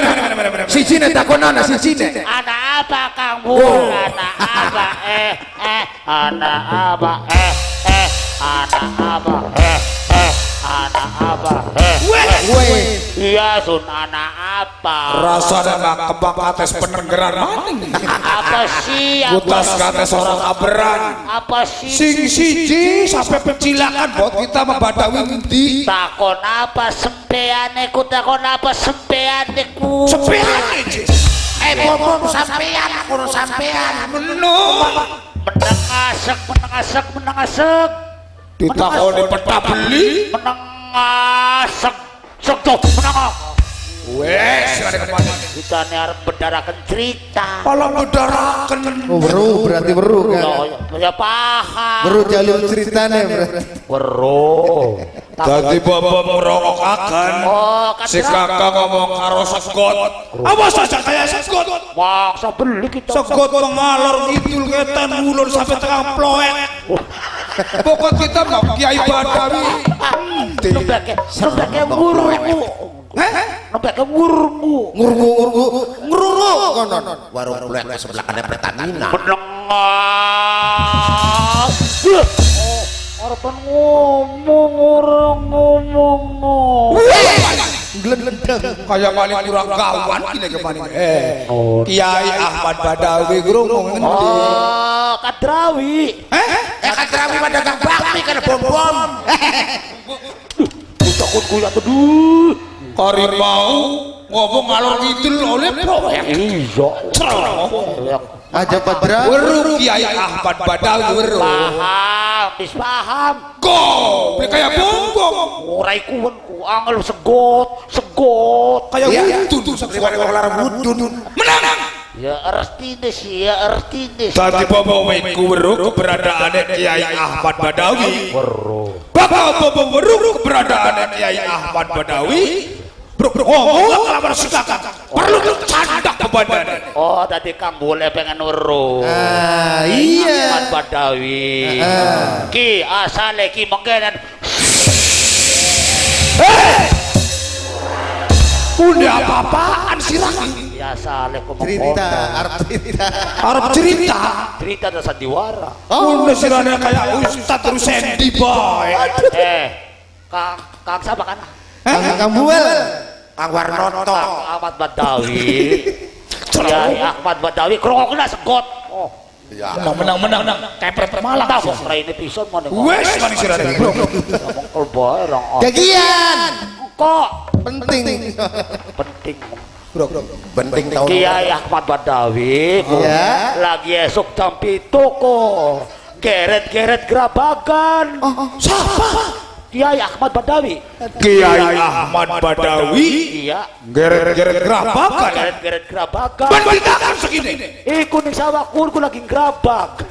Sijine takonana sijine. Anak apa Kang Bul? Anak apa? Eh eh anak apa? Eh eh anak apa? Eh eh anak apa? Eh. Weh. Iya sun anak apa? Rasane mah kembang ates penenggeran maning. Apa sih? Apa Kutas kates orang aberan. Apa sih? Sing siji sampai pecilakan buat kita mah Badawi endi? Takon apa sempeane ku takon apa sempeane ku? Sepeane Jis. Eh bom sampean kono sampean. Meno. Meneng asek, meneng asek, meneng asek. Ditakoni peta beli. Meneng asek. Sek tuh meneng. Wes, ada kemana? Kita nih arep bedaraken cerita. Kalau bedaraken. Oh, weru berarti weru kan. Ya, ya paham. Weru jalur ceritane berarti. Weru. Dadi bapak ngerokokaken. Oh, kan Si kakak ngomong karo segot. Awas aja kayak segot. Maksa beli kita. Segot mengalor ngidul ngetan ngulon sampai tengah ploek. Pokok kita mau Kiai Badawi. Nembake, nembake ngurungu. Heh? Nembake ngurungu. Ngurungu ngurungu ngurungu konon. Warung lowek sebelah kanan Pertamina. Menengah. Arepan ngomong orang ngomong. Glendeng. Kayak paling kurang kawan gini kemarin. Eh, Kiai Ahmad Badawi ngrungu ngendi? Oh, Kadrawi. Eh? Eh Kadrawi pada dagang bakmi kan bom-bom. Takut kuya teduh. Kari mau ngomong ngalor ngidul oleh ploek. Iya. Aja Badra. Weru Kiai Ahmad Badawi weru. Paham, wis paham. Go, beli kayak bom-bom. Ora iku wenku angel segot, segot. Kayak wudun segot. Kelar wudun. Menang. Ya artine sih, ya artine. Tadi bobo iku weru keberadaane Kiai Ahmad Badawi. Weru. Bakal bobo weru keberadaane Kiai Ahmad Badawi. Bro, ngomong lawan si kakak. Perlu candak bebanane. Oh, tadi Kang Bule pengen weru. Ah, iya. Ahmad Badawi. Ah. Ki asale ki mengkenen. Eh! Pundi apa-apaan sih lagi? Biasa lek ngomong Cerita, arep cerita. Arep cerita. Cerita ada sandiwara. Oh, sirane kayak Ustaz Rusendi bae. Eh, Kang Kang siapa kan? Kang Kang Buel. Kang Warnoto. Kang Ahmad Badawi. Kiai Ahmad Badawi krokokna segot. Oh, Ya. Menang menang menang. Kepret malang. tahu kok raine pisan mana kok. Wes maning sirane. Bro. Ngomong kelbae rong. Gagian. Kok Penting. penting. Penting tahun. Kiai Ahmad Badawi Iya. lagi esok jam 7 kok geret-geret gerabakan. Siapa? Kiai Ahmad Badawi. Kiai Ahmad Badawi Iya, geret-geret gerabakan. geret-geret gerabakan. Benditakan segini. Iku ning sawah kur ku lagi ngerabak.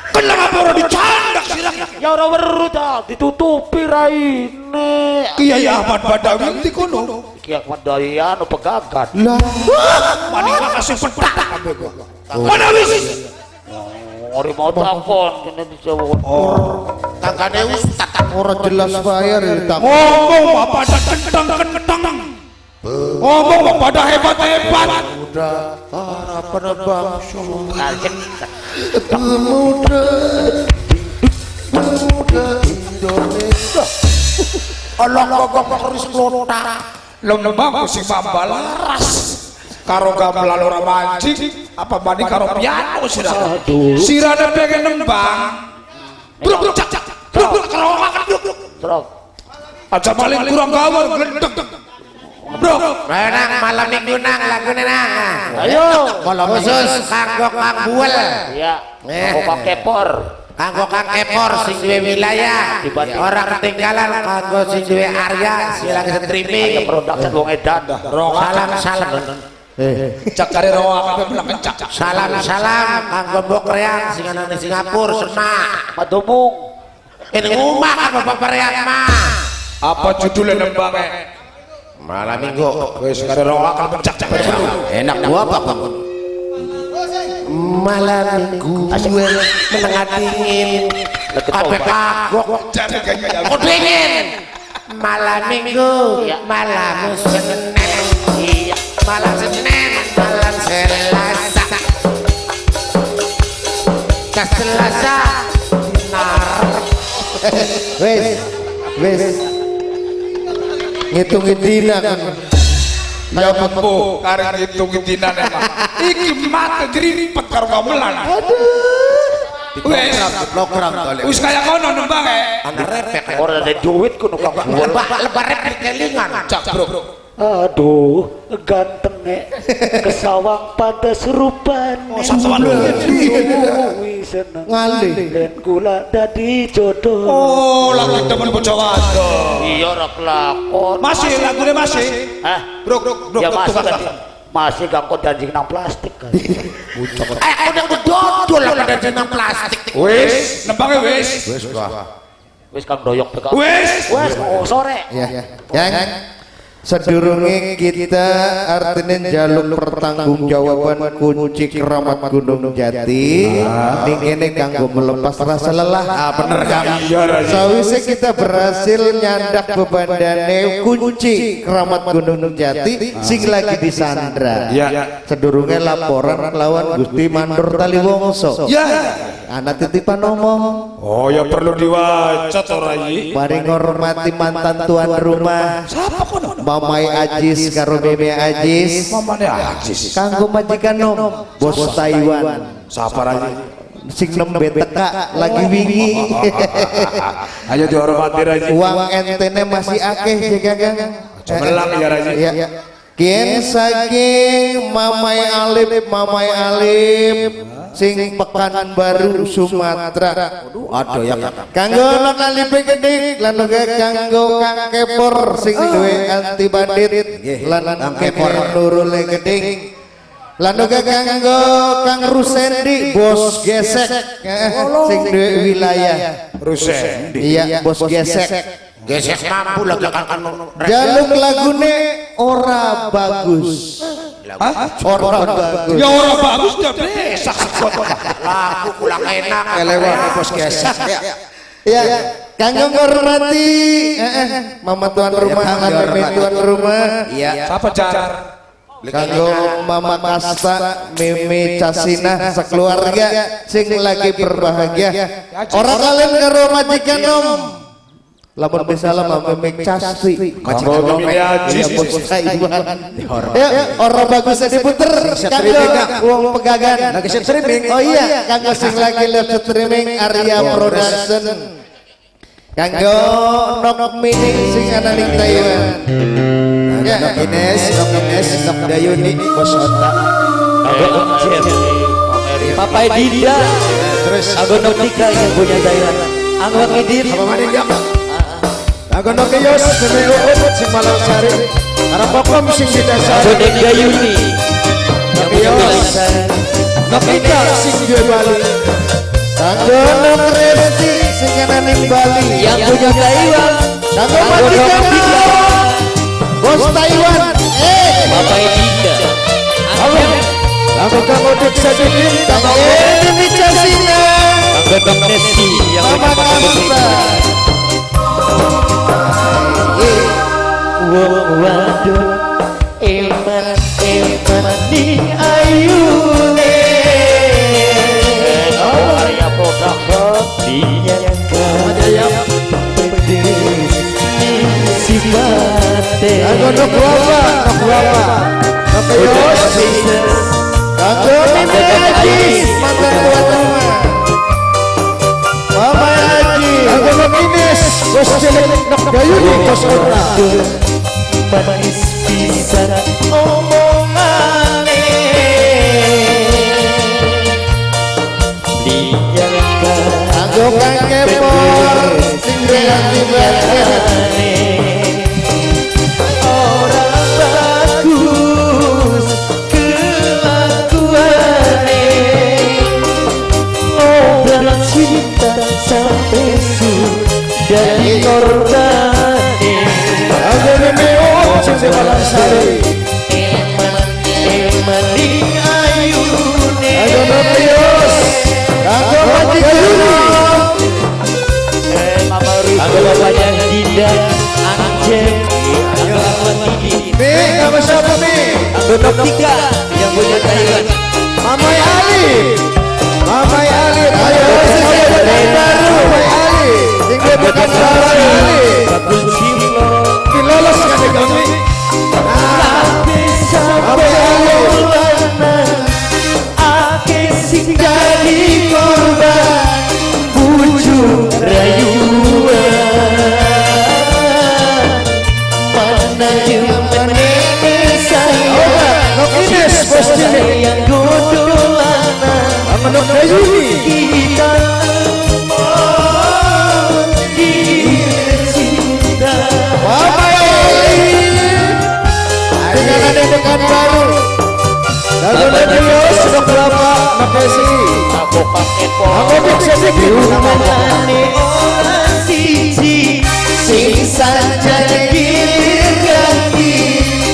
Kenapa ora dicandak sirah? Ya ora weru ta, ditutupi raine. Kiai Ahmad Badawi di kono. Kiai Ahmad Badawi anu pegagan. Lah, Maning makasih petak kabeh kok. Mana wis? Ori mau takon kene disewa. Tanggane Ustaz. ora jelas bayar ya tak. Ngomong mah pada kentang-kentang. Ngomong mah pada hebat-hebat. Harapan bangsa. Pemuda. Pemuda Indonesia. Allah kok keris klotak. Lembang sing mambalaras. Karo gamelan ora mancing, apa maning karo piano sirane. Sirane pengen nembang. Bruk bruk cak cak. Bruk bruk kerokan bruk bruk. Trok. Aja paling kurang gawar glendeng. Bruk. Nang malam minggu nang lagune nang. Ayo. Khusus kanggo Kang Buel. Iya. Aku Kang Kepor. Kanggo Kang Kepor sing duwe wilayah. Ora ketinggalan kanggo sing duwe Arya sing lagi streaming. Ayo production wong edan. Salam salam. Cak kare roa kabeh menang cak. Salam salam kanggo Mbok Reang sing ana ning Singapura semak. Madumung. Ini omah kanggo Bapak Reang mah. Apa judulnya nembangnya? Malam minggu. Wis kare roa kabeh cak cak. Enak gua apa Bang? Malam minggu menengah dingin. Kabeh kagok. Kok dingin. Malam minggu, malam Senin. Iya. Malam Senin, malam Selasa. Kas Selasa. Nar. Wes. Wes. Ngitungin dina kan. Ya empuh karek ngitungin dinane mah. Iki mate jripet karo gamelan. Aduh. Wis Program wis kaya kono nembange. Ana repek. Ora ada duit ku nu Kang Buel. Lebar repek kelingan. Cak bro. Aduh, gantenge kesawang pantes rupane. Oh, sawan Kuwi seneng. Ngalih. Dan kula dadi jodoh. Oh, lagi demen bocah wadon. Iya ora kelakon. Masih lagune masih. Hah? Bro, bro, bro, Ya masih tukang. kan. Masih gangkon danjing nang plastik kan. Udah dodol lah pada jenang plastik. Wis, nembange wis. Wis wah. Wis Kang doyok teka. Wis. Wis oh, sore. Ya. Yang sedurunge kita artinya jaluk pertanggungjawaban kunci keramat Gunung Jati ning kene kanggo melepas rasa lelah. Ah bener Kang. Sawise kita berhasil nyandak bebandane kunci keramat Gunung Jati sing lagi disandra. Iya. Sedurunge laporan lawan Gusti Mandor Taliwongso. Ya. Ana titipan omong. Oh, ya perlu diwaca to rai. Mari ngormati mantan tuan rumah. Siapa kono? Mamai Ajis karo Meme Ajis. Mamane Ajis. Kanggo majikan nom bos Taiwan. Siapa rai? Sing nembe teka lagi wingi. Ayo dihormati rai. Uang entene masih akeh jeng. Melang ya rai. Iya. Kian saking Mamai Alip sing Pekanbaru Sumatera. Aduh ya Kang. Kanggo non alipe gedhe lan uga kanggo Kang Kepor sing duwe anti bandit lan Kang Kepor. Nurul Geding lan uga kanggo Kang Rusendi bos gesek sing duwe wilayah Rusendi. Iya bos gesek. Gesek mampu lagi Kang. Jaluk lagune ora bagus. Hah? Ora bagus. Ya ora bagus ya besak sekot. Lagu kula enak. Kelewat bos gesek. Ya, kanggo ngormati mama tuan rumah lan meme tuan rumah. Iya. Siapa jar? Kanggo Mama Kasta, Meme Casinah sekeluarga sing lagi berbahagia. Ora kalian karo majikan om. Lamun bisa lah Mama Meme Casti. Kanggo Meme Ajis. Ya, ora bagus diputer kanggo wong pegagan. Lagi streaming. Oh iya, kanggo sing lagi live streaming Arya Production. Kanggo Nok Mining sing ana ning Taiwan. Ya, Nok Ines, Nok Ines, Nok Dayuni, Bos Otak. Kanggo Om Jem. Papa Dida. Terus Kanggo Nok Tika yang punya Taiwan. Anggo Ngidir. apa maning ya? Kanggo Nok Yos, Meme Uut sing Malang Sari. Karo Kokom sing Kanggo Bidasari. Dek Dayuni. Yang punya Yos. Nok Ika sing duwe Bali. Kanggo Nok Resti sing ana ning Bali. Yang punya Taiwan. Kanggo Kanggo majikan Nok Tika. Bos Taiwan. Papa Dida. Anggo Kanggo Kang Udik Sadikin, Kanggo Meme Casina. Kanggo Nok Nesi yang Mama punya Kasta. Wong wadon eman eman ning ayune. Arya Production. Dinyangka pedes ning sifate. Kanggo Nok Wawa, Nok Wawa. Nok Yos, Kanggo Meme Ajis mantan tuan rumah. Mama Ajis. Kanggo Nok Ines, Bos Cilik, Nok Dayuni, Bos Otak. Manis pisan omongane. Dinyangka Kanggo Kang Kepor sing duwe ati banget. Ora bagus kelakuane. Ngobrol cinta sampai sudah dikorbane. Kanggo Meme Uut sing di Malang Sari. Eman eman ning ayune. Kanggo Nok Yos, Kanggo majikan. Mama Rizky. Kanggo bapaknya Dinda Anjeng. Kanggo Ahmad Didi. Mi, kanggo siapa Mi? Kanggo Nok Tika yang punya Taiwan. Mamai Ali. Mamai Ali, ayo Sing duwe baru. Mamai Ali. Sing duwe bekas Mamai baru. Ali. Bakul Cimlo. Ki lolos kan kami. Kabeh Mamai Ali. Ake sing jadi korban bujuk rayuan. Mana jemene sayang Nok Ines, Bos Cilik. sayang godolanan. Kanggo Nok Dayuni. Kita mau cinta. Mama Ali. Sing ana ning bekas baru. Kanggo Nok Yos, Nok Bapak, Nok Esi. Kanggo Kang Kepor. Kanggo Nok Sadikin. Hubungane ora siji sing sanjane gilir ganti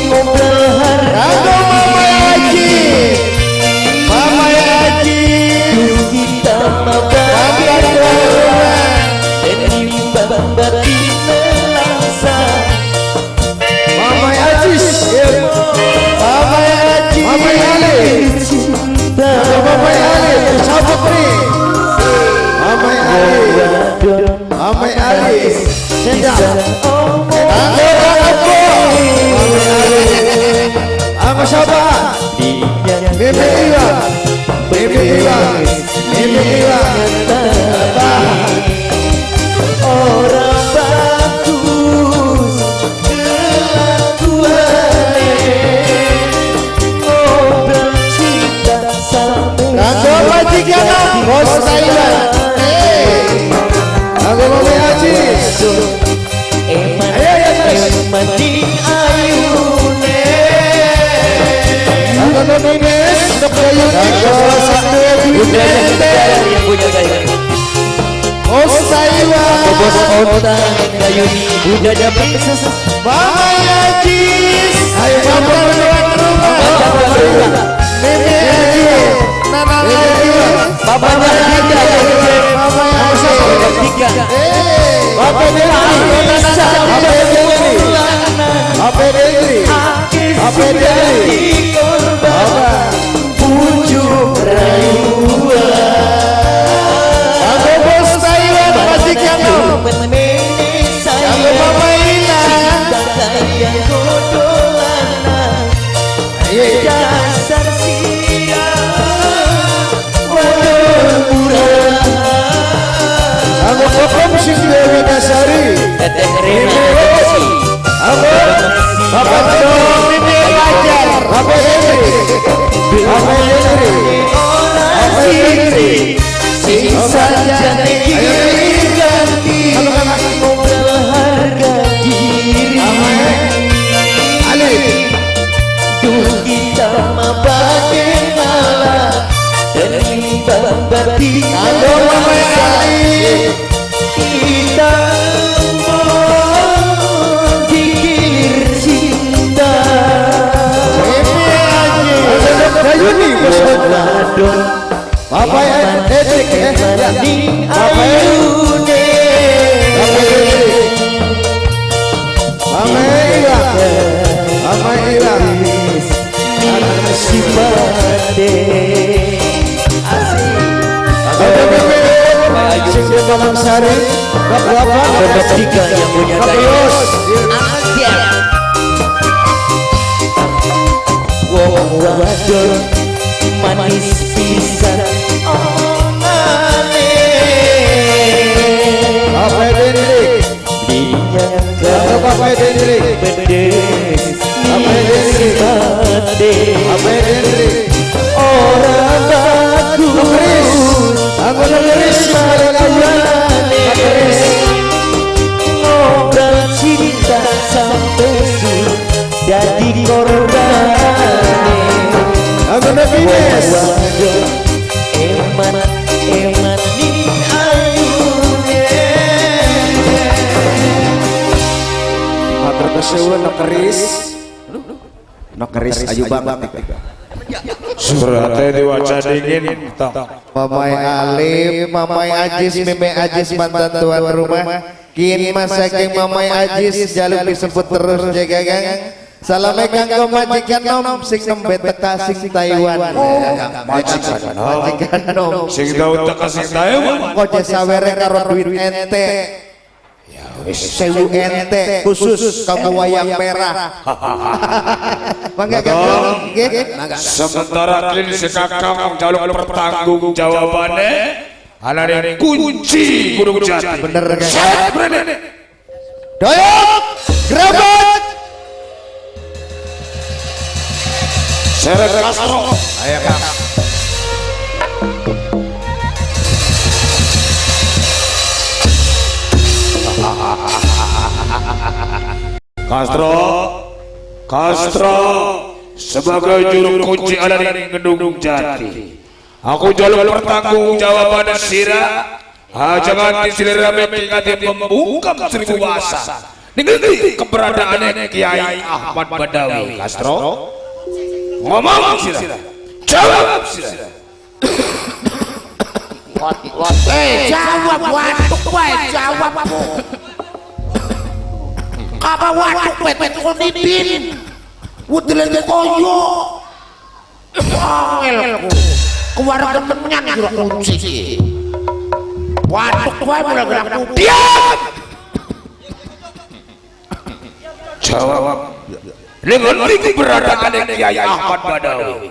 ngobrol Kanggo Mama Ajis. Mama Ajis. kita Mantan tuan rumah. Tenimbang batin nelangsa. Mamai Ajis. Mama Ajis. Mamai Ali. Cinta Kanggo Mamai Ali, cabut nih. Mamai Ali. Mamai Ali. Bisa omong Kanggo Kang Ebo. Kanggo siapa? Meme Iwa. Meme Iwa. Meme Iwa. Ora bagus kelakuane. Ngobrol cinta sampai Kanggo majikan Bos Taiwan. Kanggo Mamai Ajis. Eman Ayo, ayo, terus. eman ning ayune. Kanggo Nok Ines, Nok Dayuni. Kanggo sing duwe duit. Yang punya Taiwan. Bos Taiwan. Bos Ota Dayuni Bunda Princess. Mama Ajis. Ayo, Mantan tuan rumah. Meme Ajis. Nana Ajis. Bapaknya Dinda Mama Ajis. Tiga. Serena Agency. Bapak Mimi Fajar, Bapak Henry, Bapak Henry, Bapak Henry, Sing sajane gilir ganti ngobrol harga diri. Ali, Duh kita mah bagaimana tenimbang batin. Halo Mama Ali, Kita mau digilir cinta. Mimi Aji, Dayuni, Wadon Bapak Hendrik, ning Bapak ayune. Bapak Henry, Mama Ila, Mama Ila, Sipate asik. Ada Mimi, Sing Malang Sari, Bapak Bapak Dika yang punya Bapak daya. Yos, Wong wadon manis pisan omongane. Bapak Hendrik, Dinyangka Bapak Hendrik, pedes Bapak Hendrik, sipate. Bapak Hendrik, Ora bagus Keris, aku keris, Tujuane. Ngobrol cinta sampai sur dadi korbane. Aku Nebines, Waduh, eman eman ning ayune. Matur kesuwun no keris. No keris ayu banget. Suratnya diwaca dingin tong. Mamai Alif, Mamai Ajis, Meme Ajis mantan tuan rumah. Kin masaking Mamai Ajis jaluk disebut terus jaga gang. Salame kanggo majikan nom sing nembe teka sing Taiwan. Majikan nom. Majikan nom. Sing tau teka sing Taiwan. Kok sawere karo duit ente. Ya wis. 1000 ente khusus kamu wayang merah. Mangga Kang. Nggih. Sementara kini si kakang jaluk pertanggung jawabane anane kunci Gunung Jati. Bener Kang. Set brene. Doyok, grebek. Seret Castro. Ayo Kang. Castro, Castro sebagai juru kunci ala ning Gedung Jati. Aku jaluk pertanggung jawaban sira. Aja nganti selirame ngati membungkam seribu bahasa. Ning ngendi keberadaane Kiai Ahmad Badawi. Castro, ngomong sira. Jawab sira. Eh jawab watuk wae jawab. Apa watuk wae tukul nipin. Wudelen koyo. Angel ku. Keluarga menyan kira kunci. Watuk wae mulai gerak Diam. Jawab. Ning ngendi keberadaane Kiai Ahmad Badawi?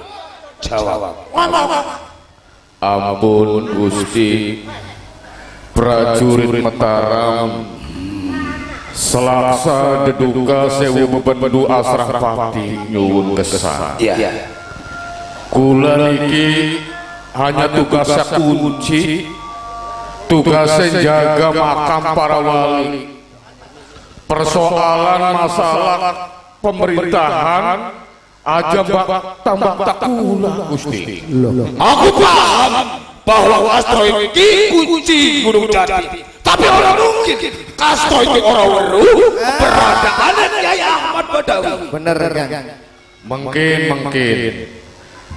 Jawab. Ngomong. Ampun Gusti, prajurit Mataram selaksa deduka sewu bebendu asrah pati nyuwun kesan. Iya. Kula niki hanya tugasnya kunci, tugasnya jaga makam para wali. Persoalan masalah pemerintahan aja mbak tambah tak kula Gusti. Aku paham bahwa Castro iki kunci Gunung Jati. Tapi orang mungkin Castro iki ora weruh keberadaan Kiai Ahmad Badawi. Bener Kang. Mungkin mungkin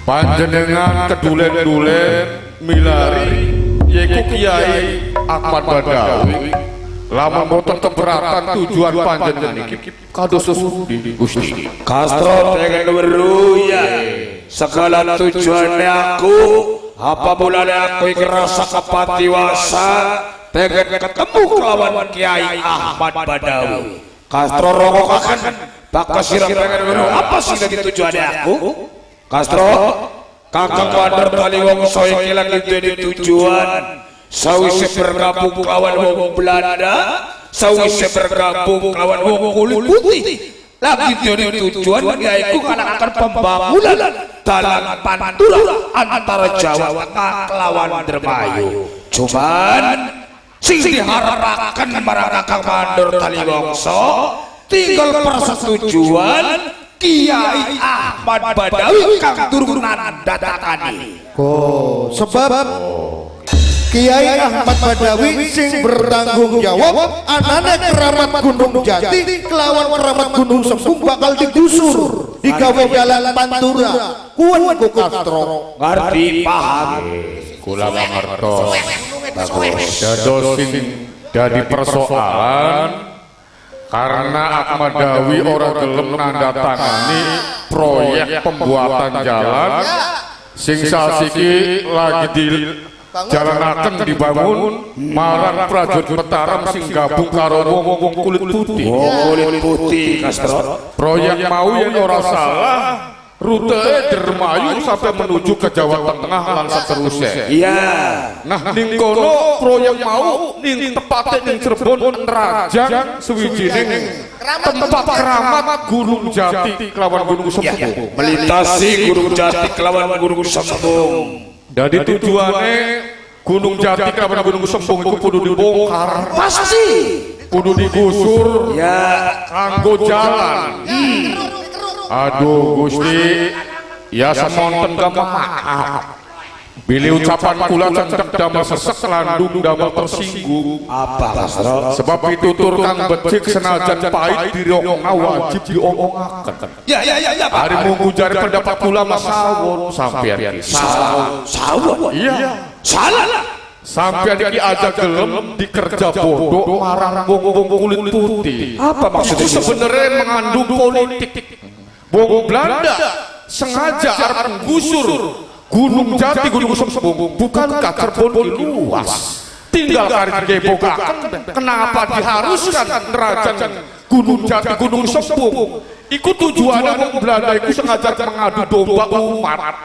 panjenengan kedulen-dulen milari yaiku Kiai Ahmad Badawi lamun boten keberatan tujuan panjenengan iki kados pundi Gusti. Castro pengen weruh ya. Segala tujuannya aku apa mulane aku iki rasa kepatiwasa pengen ketemu kelawan Kiai Ahmad Badawi. Castro rokokaken bakal sira pengen weruh apa sing dadi tujuane aku? Castro, Kakang Bandar Taliwongso iki lagi duweni tujuan. Sawise bergabung kelawan wong Belanda, Sawise bergabung kelawan wong kulit putih lagi duwe tujuan yaiku ngalahkan pembangunan dalan pantura antara Jawa Tengah kelawan Dermayu. Cuman sing diharapkan marang Kakang Mandor Taliwongso tinggal persetujuan Kiai Ahmad Badawi kang durung nandatangani. Oh, sebab Kiai Ahmad Badawi sing bertanggung jawab anane keramat Gunung Jati kelawan keramat Gunung Sembung bakal digusur digawe dalan pantura kuwen ku Kastro. Ngerti paham. Kula mangertos. Bagus. Dados sing dadi persoalan karena Ahmad Badawi ora gelem nandatangani proyek pembuatan jalan sing sasiki lagi di jalanaken dibangun marang prajurit Mataram sing gabung karo wong-wong kulit putih. Wong kulit putih Kastro. Proyek mau yen ora salah rute Dermayu sampai menuju ke Jawa Tengah lan seterusnya. Iya. Nah ning kono proyek mau ning tepate ning Cirebon Rajang suwijining tempat keramat Gunung Jati kelawan Gunung Sembung. Melintasi Gunung Jati kelawan Gunung Sembung. Jadi tujuannya Gunung Jati kelawan Gunung Sembung itu kudu dibongkar. Pasti. Kudu digusur. Ya. Kanggo jalan. Aduh Gusti, ya semonten maaf. Bilih ucapan kula cendek damel sesek landung damel tersinggung. Apa Kastro? Sebab pitutur kang becik senajan pahit dirongna wajib diomongaken. Ya ya ya ya Pak. Hari munggu jare pendapat kula mas sawon sampeyan ki salah. Sawon. Iya. Salah. Sampeyan iki aja gelem dikerja bodoh marang wong-wong kulit putih. Apa maksudnya? Itu sebenarnya mengandung politik. Wong Belanda sengaja arep menggusur Gunung Jati, Gunung Sembung, bukankah Cirebon luas? Tinggal kari digebokaken, kenapa diharuskan nerajang Gunung Jati, Gunung Sembung? Iku tujuannya wong Belanda iku sengaja mengadu domba umat.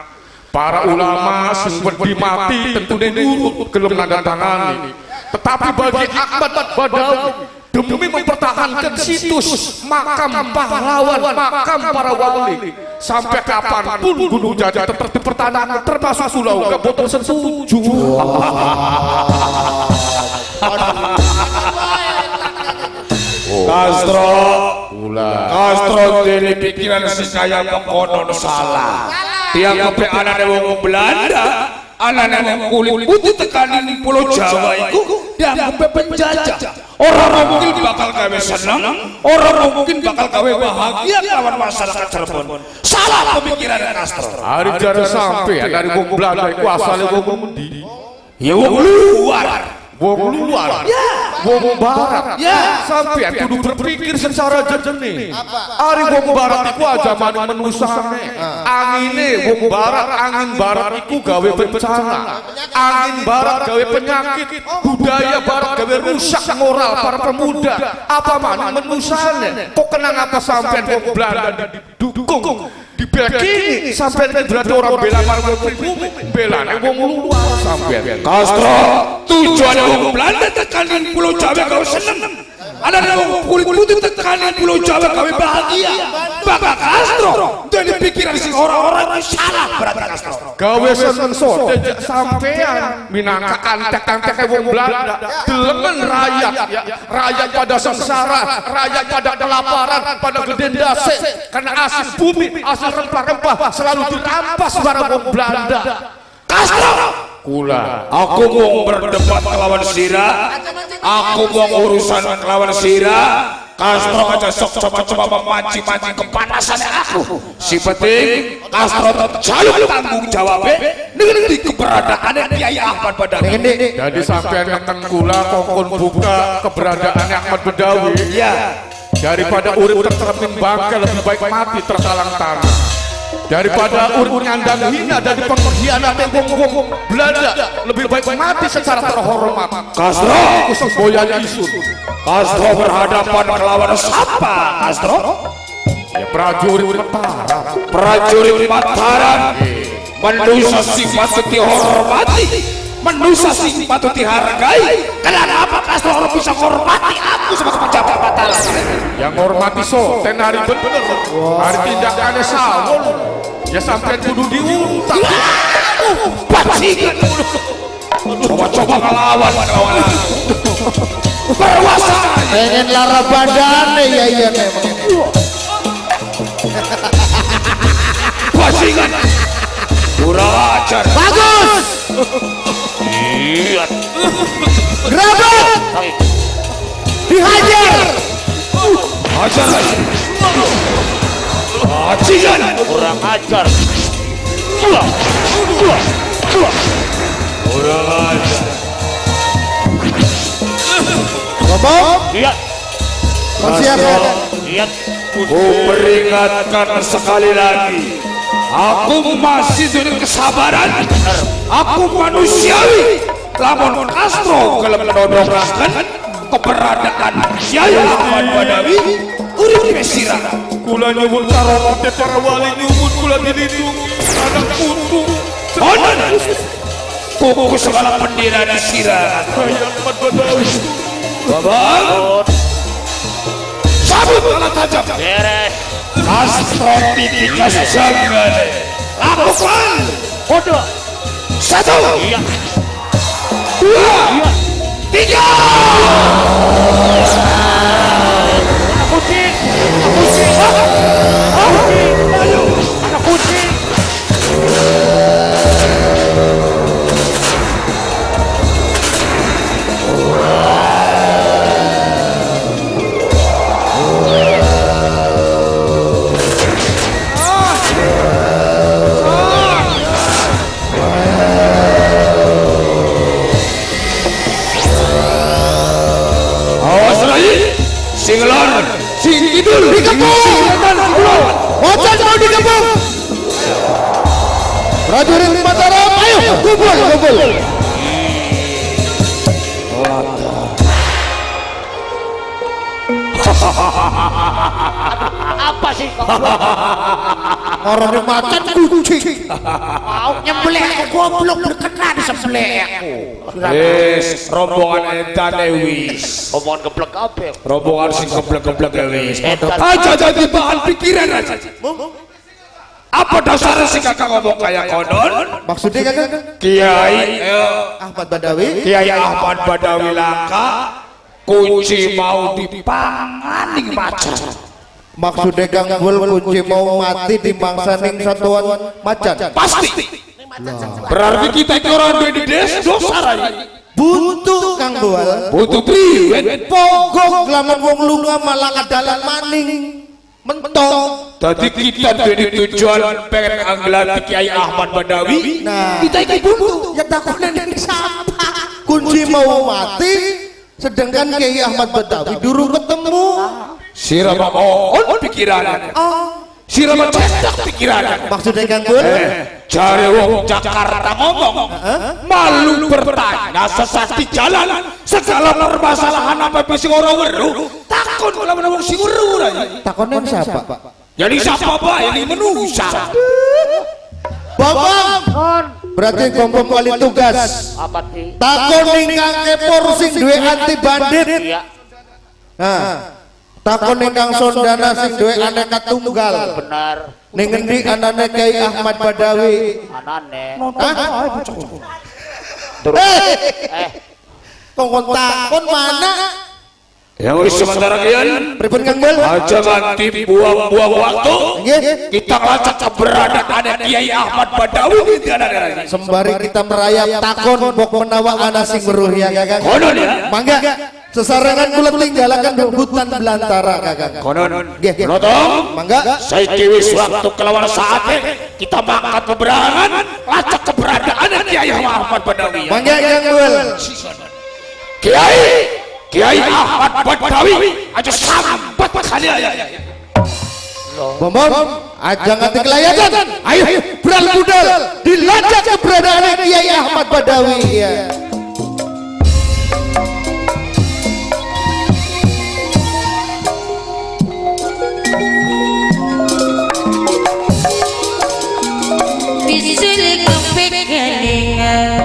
Para ulama sing wedi mati tentune nurut gelem nandatangani. Tetapi bagi Ahmad Badawi demi mempertahankan situs makam pahlawan, makam para wali, sampai kapanpun Gunung Jati tetap dipertahankan, termasuk Pulau boten setuju. Kastro, Kastro dene pikiran si kaya mengkono salah. Tiang kepe anane wong Belanda, anane wong kulit putih tekanin Pulau Jawa iku dianggap penjajah. Orang mungkin bakal gawe seneng, orang mungkin bakal gawe bahagia lawan masyarakat Cirebon. Salah pemikiran Kastro. Hari jare sampean dari wong Belanda iku asale wong endi? Ya wong luar. Wong luar, wong barat, sampean kudu berpikir secara jernih. Ari wong barat iku aja maning menusane. Angine wong barat, angin barat iku gawe bencana, angin barat gawe penyakit, budaya barat gawe rusak moral para pemuda. Apa maning menusane? Kok kenang apa sampean wong Belanda didukung? Dibekini sampean iki berarti orang bela marang wong pribumi, belane wong luar sampean. Kastro, tujuan wong Belanda tekanan Pulau Jawa gawe seneng. Ada wong kulit putih tekanan Pulau Jawa gawe bahagia. Bapak Kastro, dari pikiran si orang-orang salah berarti Kastro. Gawe seneng sote sampean minangka antek-anteke wong Belanda, delengen rakyat, rakyat pada sengsara, rakyat pada kelaparan, pada gede ndase karena hasil bumi, hasil rempah-rempah selalu dirampas bareng wong Belanda. Kastro, kula aku mau berdebat kelawan sira, aku mau urusan kelawan sira. Kastro aja sok coba-coba memancing-mancing kepanasan aku. Si penting Kastro tetap jaluk tanggung jawab ngerti keberadaannya Kiai Ahmad Badawi. Jadi sampean ngeten kula kongkon buka keberadaan Ahmad Badawi. Iya. Daripada urip tercermin bangke lebih baik mati tertalang tanah. Daripada urip nyandang hina dari pengkhianat wong-wong Belanda lebih baik mati secara terhormat. Kastro semboyan isun. Kastro berhadapan kelawan siapa? Kastro? Ya prajurit Mataram. Prajurit Mataram manusia sifat dihormati. Menusa sing patut dihargai. Kenapa Castro orang bisa hormati aku sebagai pejabat Mataram? Yang hormati soten hari bener, hari tindakannya sawol. Ya sampai kudu diuntang. Bajingan. Coba-coba ngelawan ngelawan. Perwasa. Pengen lara badane ya iya memang. Bajingan. Kurang ajar. Bagus. Iya. Gerabak. Dihajar. Hajar. Bajingan. Kurang ajar. Dua. Dua. Dua. Kurang ajar. Ngomong. Iya. Siap. Iya. Ku peringatkan sekali lagi. Aku masih dengan kesabaran. Aku manusiawi. Lamun Castro gelem nodongaken keberadaan Kyai Ahmad Badawi urip sirah. Kula nyuwun karomate para wali nyuwun kula dilindungi anak putu. Konon kuku segala pendira di sirah. Kyai Ahmad Badawi. Babang. Cabut alat tajam. Beres. Castro titik jangan. Lakukan. Kode. 1. Iya. 2. Iya. 3. Anak kucing. Anak kucing. Anak kucing. Anak kucing. Sing lor, sing kidul, dikepung. Macan mau dikepung. Prajurit Mataram, ayo kumpul, kumpul. Apa sih kok? Orang macan kucing. Mau nyembelih aku goblok berkenan disembelih aku. Wis rombongan etane wis. Rombongan geblek kabeh. Rombongan sing geblek-geblek wis. Aja jadi bahan pikiran aja. Apa dasarnya sih kakak ngomong kayak konon? Maksudnya kakak? Kiai Ahmad Badawi. Kiai Ahmad Badawi langka kunci mau dipangan ning macan. Maksudnya Kang Bul kunci mau mati dimangsa ning satuan macan. Pasti. Berarti kita itu orang di desa dosa rai. Buntu Kang Bul. Buntu priwen. Pogok lamun wong lunga malah kadalan maning. Mentok. Tadi kita dari tujuan pengen anggelan Kiai Ahmad Badawi. Nah, kita iki buntu. Ya takone ning sapa? Kunci mau mati sedangkan Kiai Ahmad Badawi durung ketemu. Sira mohon pikiran. Sira cetak pikiran. Maksudnya Kang Bul? Jare wong Jakarta ngomong, malu bertanya sesat di jalan, segala permasalahan apa sing ora weruh, takon lamun wong sing weruh ora. Takone siapa? Jadi siapa bae ini menusa. Bambang. Berarti gombong wali tugas. Apa sih? Takon ning Kang Kepor sing duwe anti bandit. Iya. Nah, takon ning Kang Sondana sing duwe aneka tunggal. Benar. Ning ngendi anane Kiai Ahmad Badawi? Anane. Hah? Terus. Kok takon mana? Ya wis sementara kian. Pripun Kang Bul? Aja nganti buang-buang waktu. Nggih. Kita lacak keberadaan Kiai Ahmad Badawi di anane. Sembari kita merayap takon bok menawa ana sing weruh ya Kakang. Konon ya. Mangga sesarengan kula tinggalaken hutan belantara Kakang. Konon. Nggih. Notong. Mangga. Saiki wis waktu kelawan saate kita mangkat beberangan lacak keberadaan Kiai Ahmad Badawi. Mangga Kang Bul. Kiai Ahmad Badawi aja sambat kali ya. Bom aja nganti kelayakan. Ayo beral budal dilacak keberadaan Kiai Ahmad Badawi ya. Bisul kepekelingan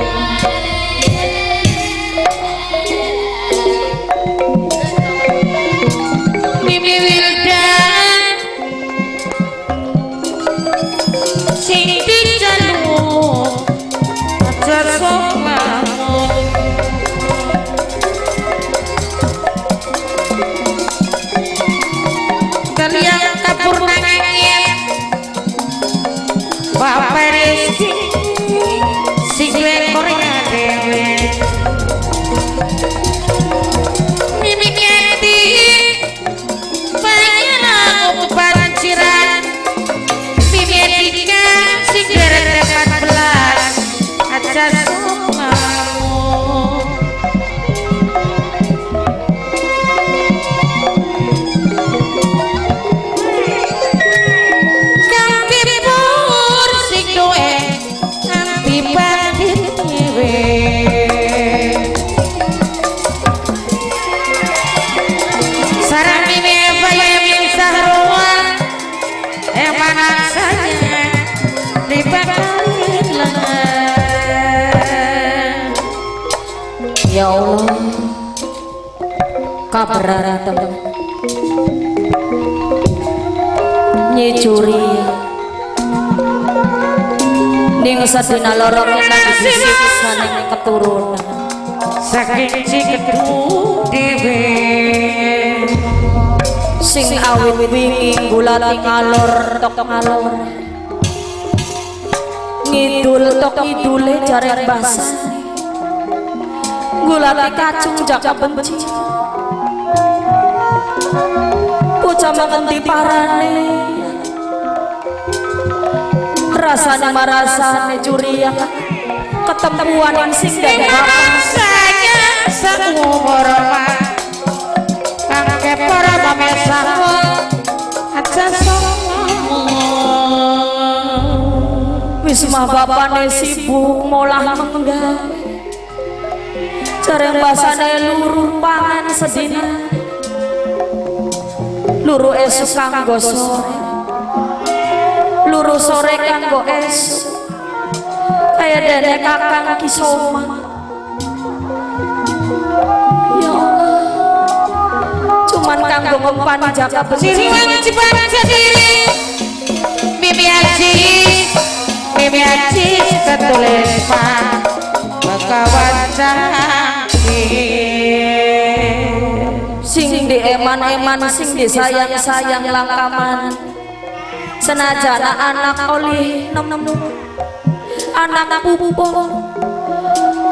Kaberantem nyicuri ning sedina loro lagi disiksa ning keturunan saking cikedu dhewe sing awit wingi gulati ngalor tok ngalor ngidul tok ngidule jare basah gulati kacung jaka benci bocah mengendi parane rasane marasane curiak ketempuan sing dadi rasanya seumur kangge para pamirsa aja wis mah bapane sibuk molah menggawe jareng basane luru pangan sedina luru esuk kanggo sore luru sore kanggo esuk kaya dene kakang Kisoma. Ya Allah, cuman kanggo ngempani jaka benci Mimi Aji Mimi Aji tertulis pak bakawan sing dieman-eman sing disayang-sayang langkaman senajan anak oleh nom-nom anak pupu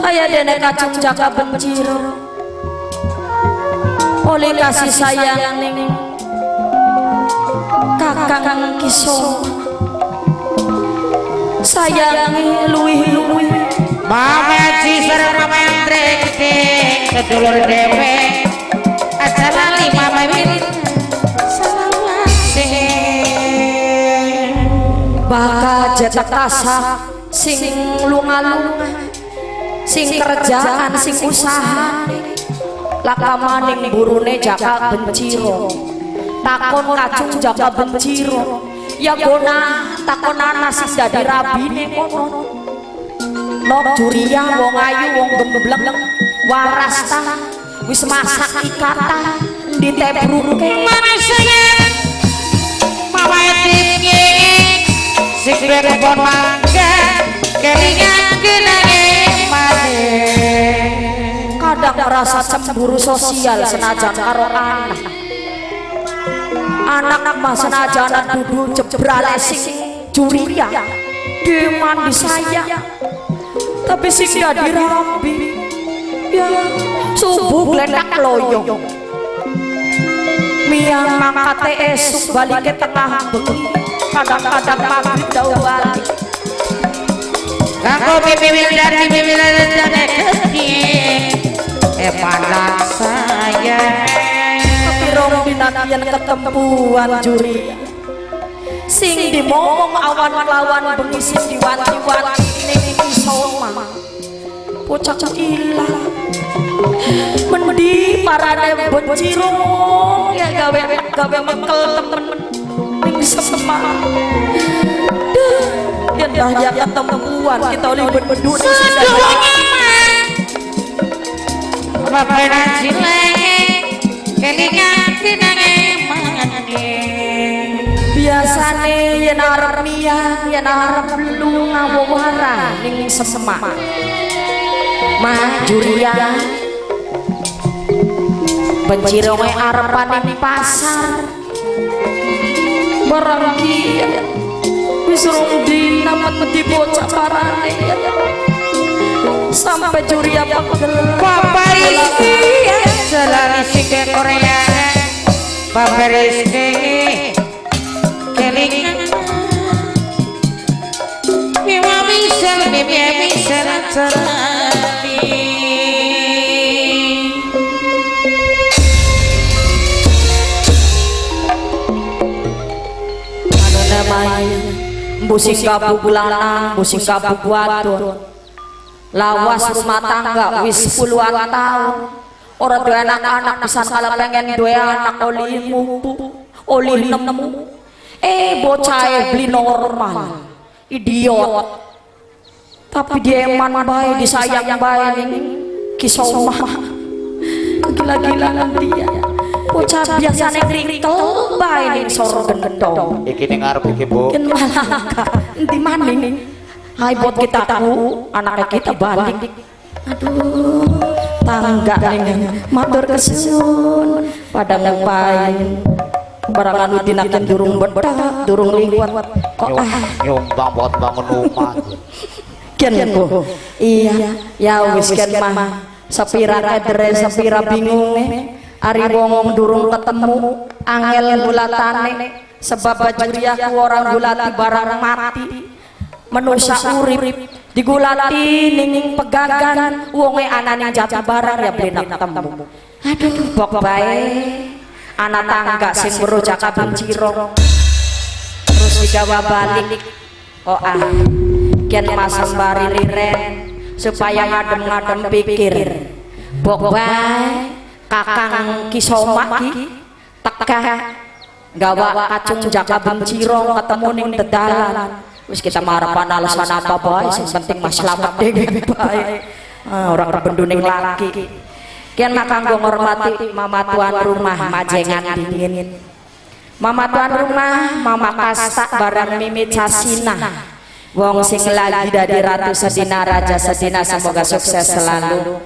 kaya dene kacung jaka benciro oleh kasih sayang ning kakang Kisoma sayangi luwih-luwih Mama Aji sareng Mama Andre gede sedulur dhewe aja lali Mama Win salawase bakal jetak tasak sing lunga-lunga sing kerjaan sing usaha lakamaning burune jaka benciro takon kacung jaka benciro ya gona takon ana sing dadi rabine kono nok juriah wong ayu wong gembleng waras ta wis masak ikatan ditebruke manusaya Mama Etim sing duwe kebon mangga kelingan genange maneh kadang merasa cemburu sosial senajan karo anak anak mah senajan dudu jebrale sing juriah deman disayang tapi sing dadi rabi ya subuh gletak loyong miyang mangkate esuk balike tengah bengi kadang-kadang maghrib jauh balik kanggo Mimi Wildani Mimi Wildani epanan saya tapi rong dina yen ketempuan juri sing dimomong awan lawan bengi sing diwanti-wanti ning Kisoma bocah ilang mendi parane benciro ya gawe gawe mekel temen ning Semak. Duh, yen dah ya ketempuan kita oleh berdua ning Bapak cilek kelingan dinange mane biasane yen arep miyang yen arep lunga wawara ning Semak mah juriah bencironge arepan ning pasar barang kiye wis rong dina mati bocah parane sampai juriah pegel Bapak Rizky selali sing ke Korea Bapak Rizky kelingan Miwa misal mimi misal celali anu namanya busing kabuk lanang busing kabuk wadon lawas rumah tangga wis puluhan tahun orang duwe anak-anak pisan kala pengen duwe anak oli mumpu oli nemu bocah beli normal idiot tapi dia eman bae disayang bae ning Kisoma. Gila-gila nanti ya. Bocah biasane ngrikel bae ning soro gentong. Iki ning ngarep iki, Bu. Ken malah endi maning. Hai buat kita ku, anaknya kita balik. Aduh, tangga ning matur kesuwun pada ngupain. Barang anu dinakin durung betak, durung liwat. Kok ah nyumbang buat bangun rumah. Ken ku. Iya, ya wis ken mah. Sepira kedere, sepira bingunge. Ari wong durung ketemu, angel gulatane sebab bajuriahku orang gulati barang mati. Menusa urip digulati ning pegagan wonge ana ning jati barang ya beli nak temu. Aduh, bok bae. Ana tangga sing weruh jaka bencirong. Terus digawa balik. Oh ah, kian mas sembari liren supaya ngadem-ngadem pikir. Bok bae kakang Kisoma ki teka gawa kacung jaka bencirong ketemu ning dedalan. Wis kita marapan alasan apa bae sing penting mas selamat dhewe bae. Ora kebendu ning laki. Kian maka nggo ngormati mama tuan rumah majengan dingin. Mama tuan rumah, mama kasta barang Mimi Casina. Wong sing lagi dadi ratu sedina raja sedina semoga sukses selalu.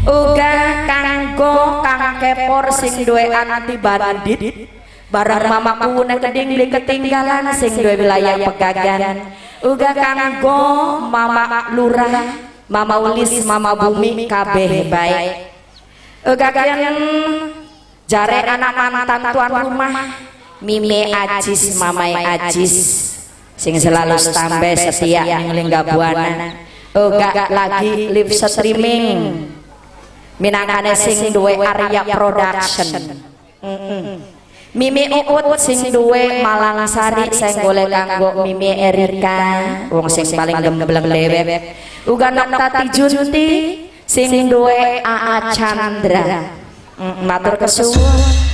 Uga kanggo kang kepor sing duwe anti bandit. Barang mamaku nek keding ketinggalan sing duwe wilayah pegagan. Uga kanggo mama lurah, mama ulis, mama bumi kabeh baik. Uga kalian jare anak mantan tuan rumah Mimi Ajis, Mamai Ajis sing selalu standby setia ning Lingga Buana. Uga lagi live streaming minangkane sing duwe Arya Production. Mimi Uut sing duwe Malang Sari sing golek kanggo Mimi Erika wong sing paling gembleng dewek. Uga Nok Tati Junti sing duwe AA Chandra. Matur kesuwun.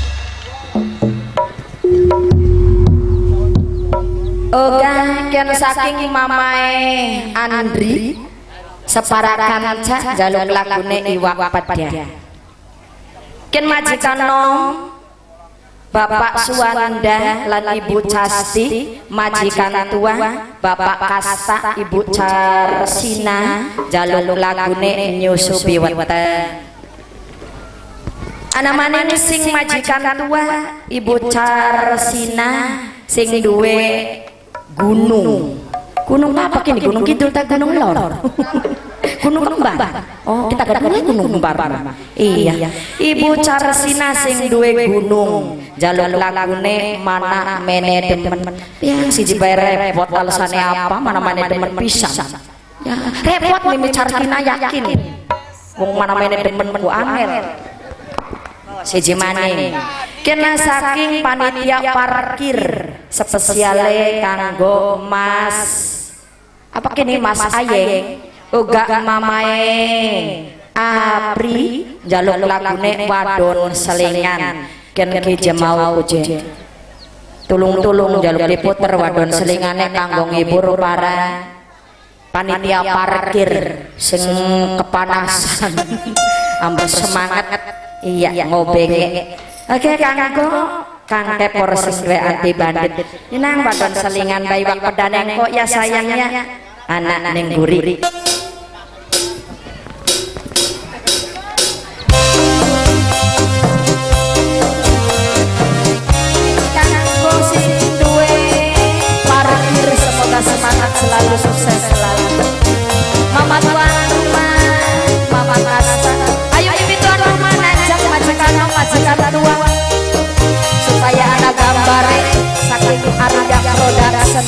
Uga ken saking mamae Andri separa kanca njaluk lagune Iwak Pedha. Ken majikan nom Bapak Suwanda lan Ibu Casti majikan tua Bapak Kasta Ibu Carsina jaluk lagune Nyusupi Weteng. Ana maning sing majikan tua Ibu Carsina sing duwe gunung. Gunung apa kini? Gunung Kidul ta Gunung Lor? Gunung Kembar. Oh, kita kedua Gunung Kembar. Iya. Ibu Carsina sing duwe gunung, jaluk lagune mana mene demen. Yang siji bae repot alasane apa mana mene demen pisan. Ya, repot Mimi Carsina yakin. Wong mana mene demen ku angel. Siji maning. Kena saking panitia parkir spesiale kanggo Mas apa kini Mas Ayeng uga mamae Apri njaluk lagune Wadon Selingan ken ki mau kuje tulung-tulung njaluk diputer wadon selingane kanggo ngibur para panitia parkir sing kepanasan ambil semangat iya ngobenge. Oke kanggo kang kepor sing duwe anti bandit inang wadon selingan bayi wak pedane kok ya sayangnya anak ning guri. Kanggo sing duwe parkir semoga semangat selalu sukses selalu. Mama tuan rumah, mama kasta, ayo ibu tuan rumah nanjak majikan majikan tua supaya anak gambare saking Arya Production.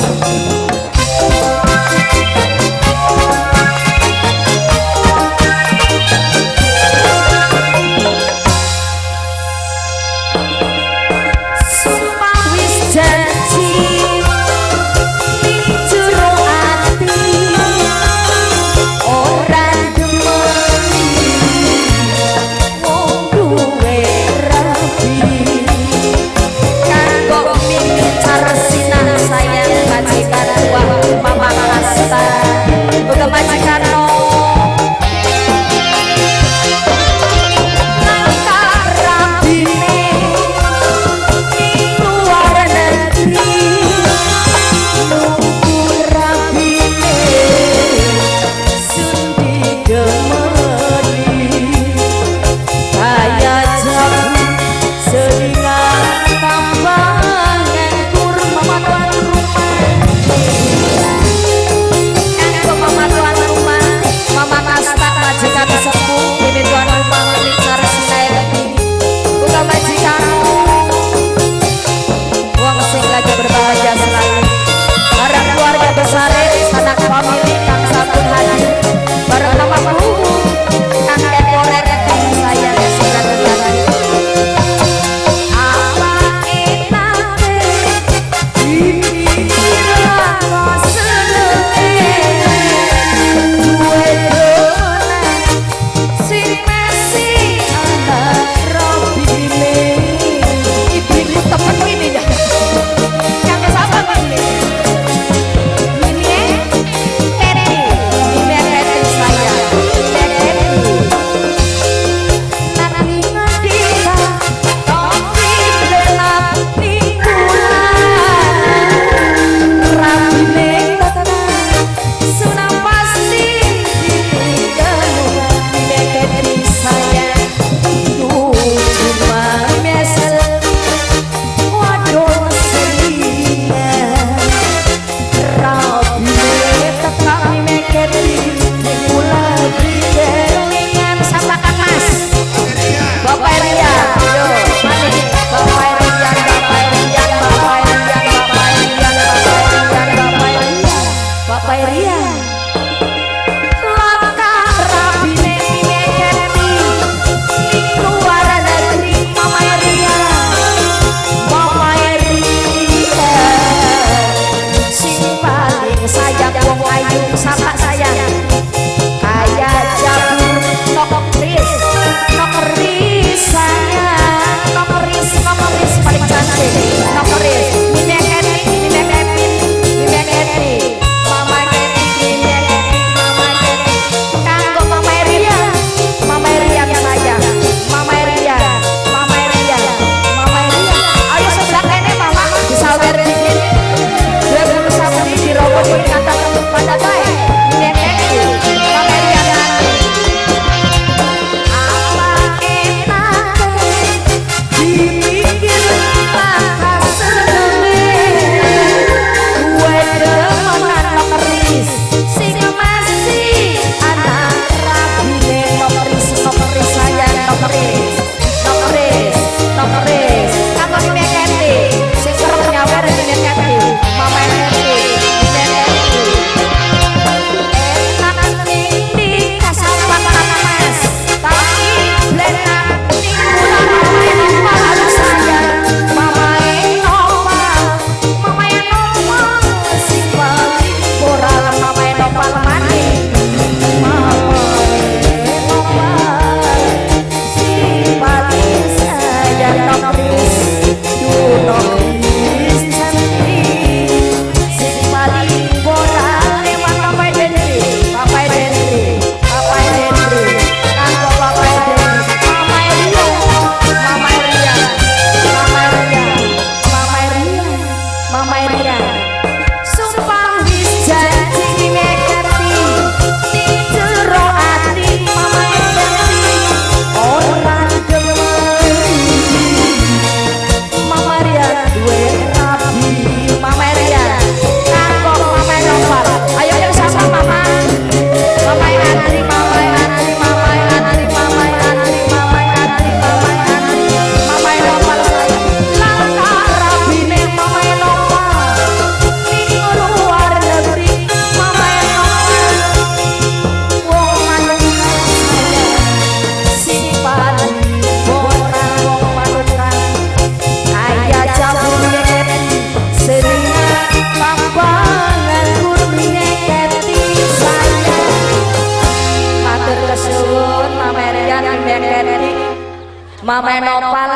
Mama Nopal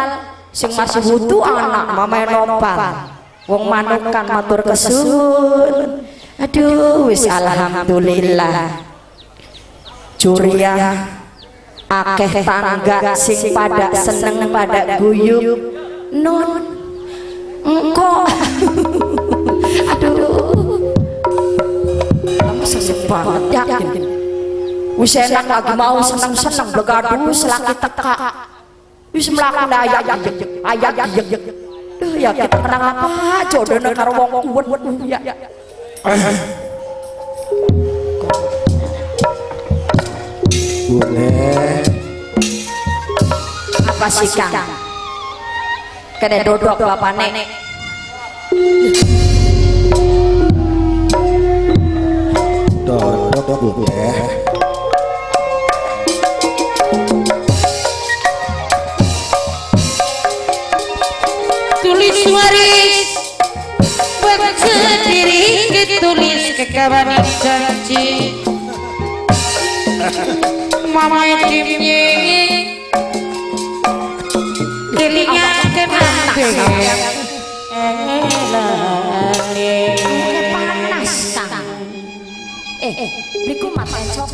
sing masih wudu anak Mama Nopal. Wong manukan matur kesuwun. Aduh wis alhamdulillah. Juriah akeh tangga sing pada seneng pada guyub. Non engko. Aduh. Kamu sesek banget yakin. Wis enak lagi mau seneng-seneng blegaduh selaki teka. Wis mlaku ayak ayak ayak. Duh ya kita kenang apa jodohne karo wong kuwen ya. Boleh. Apa sih Kang? Kene dodok bapane. Dodok boleh. Tulis waris baca diri tulis kekawanan janji mama dimye telinga kemana panas Kang. Niku mata cok.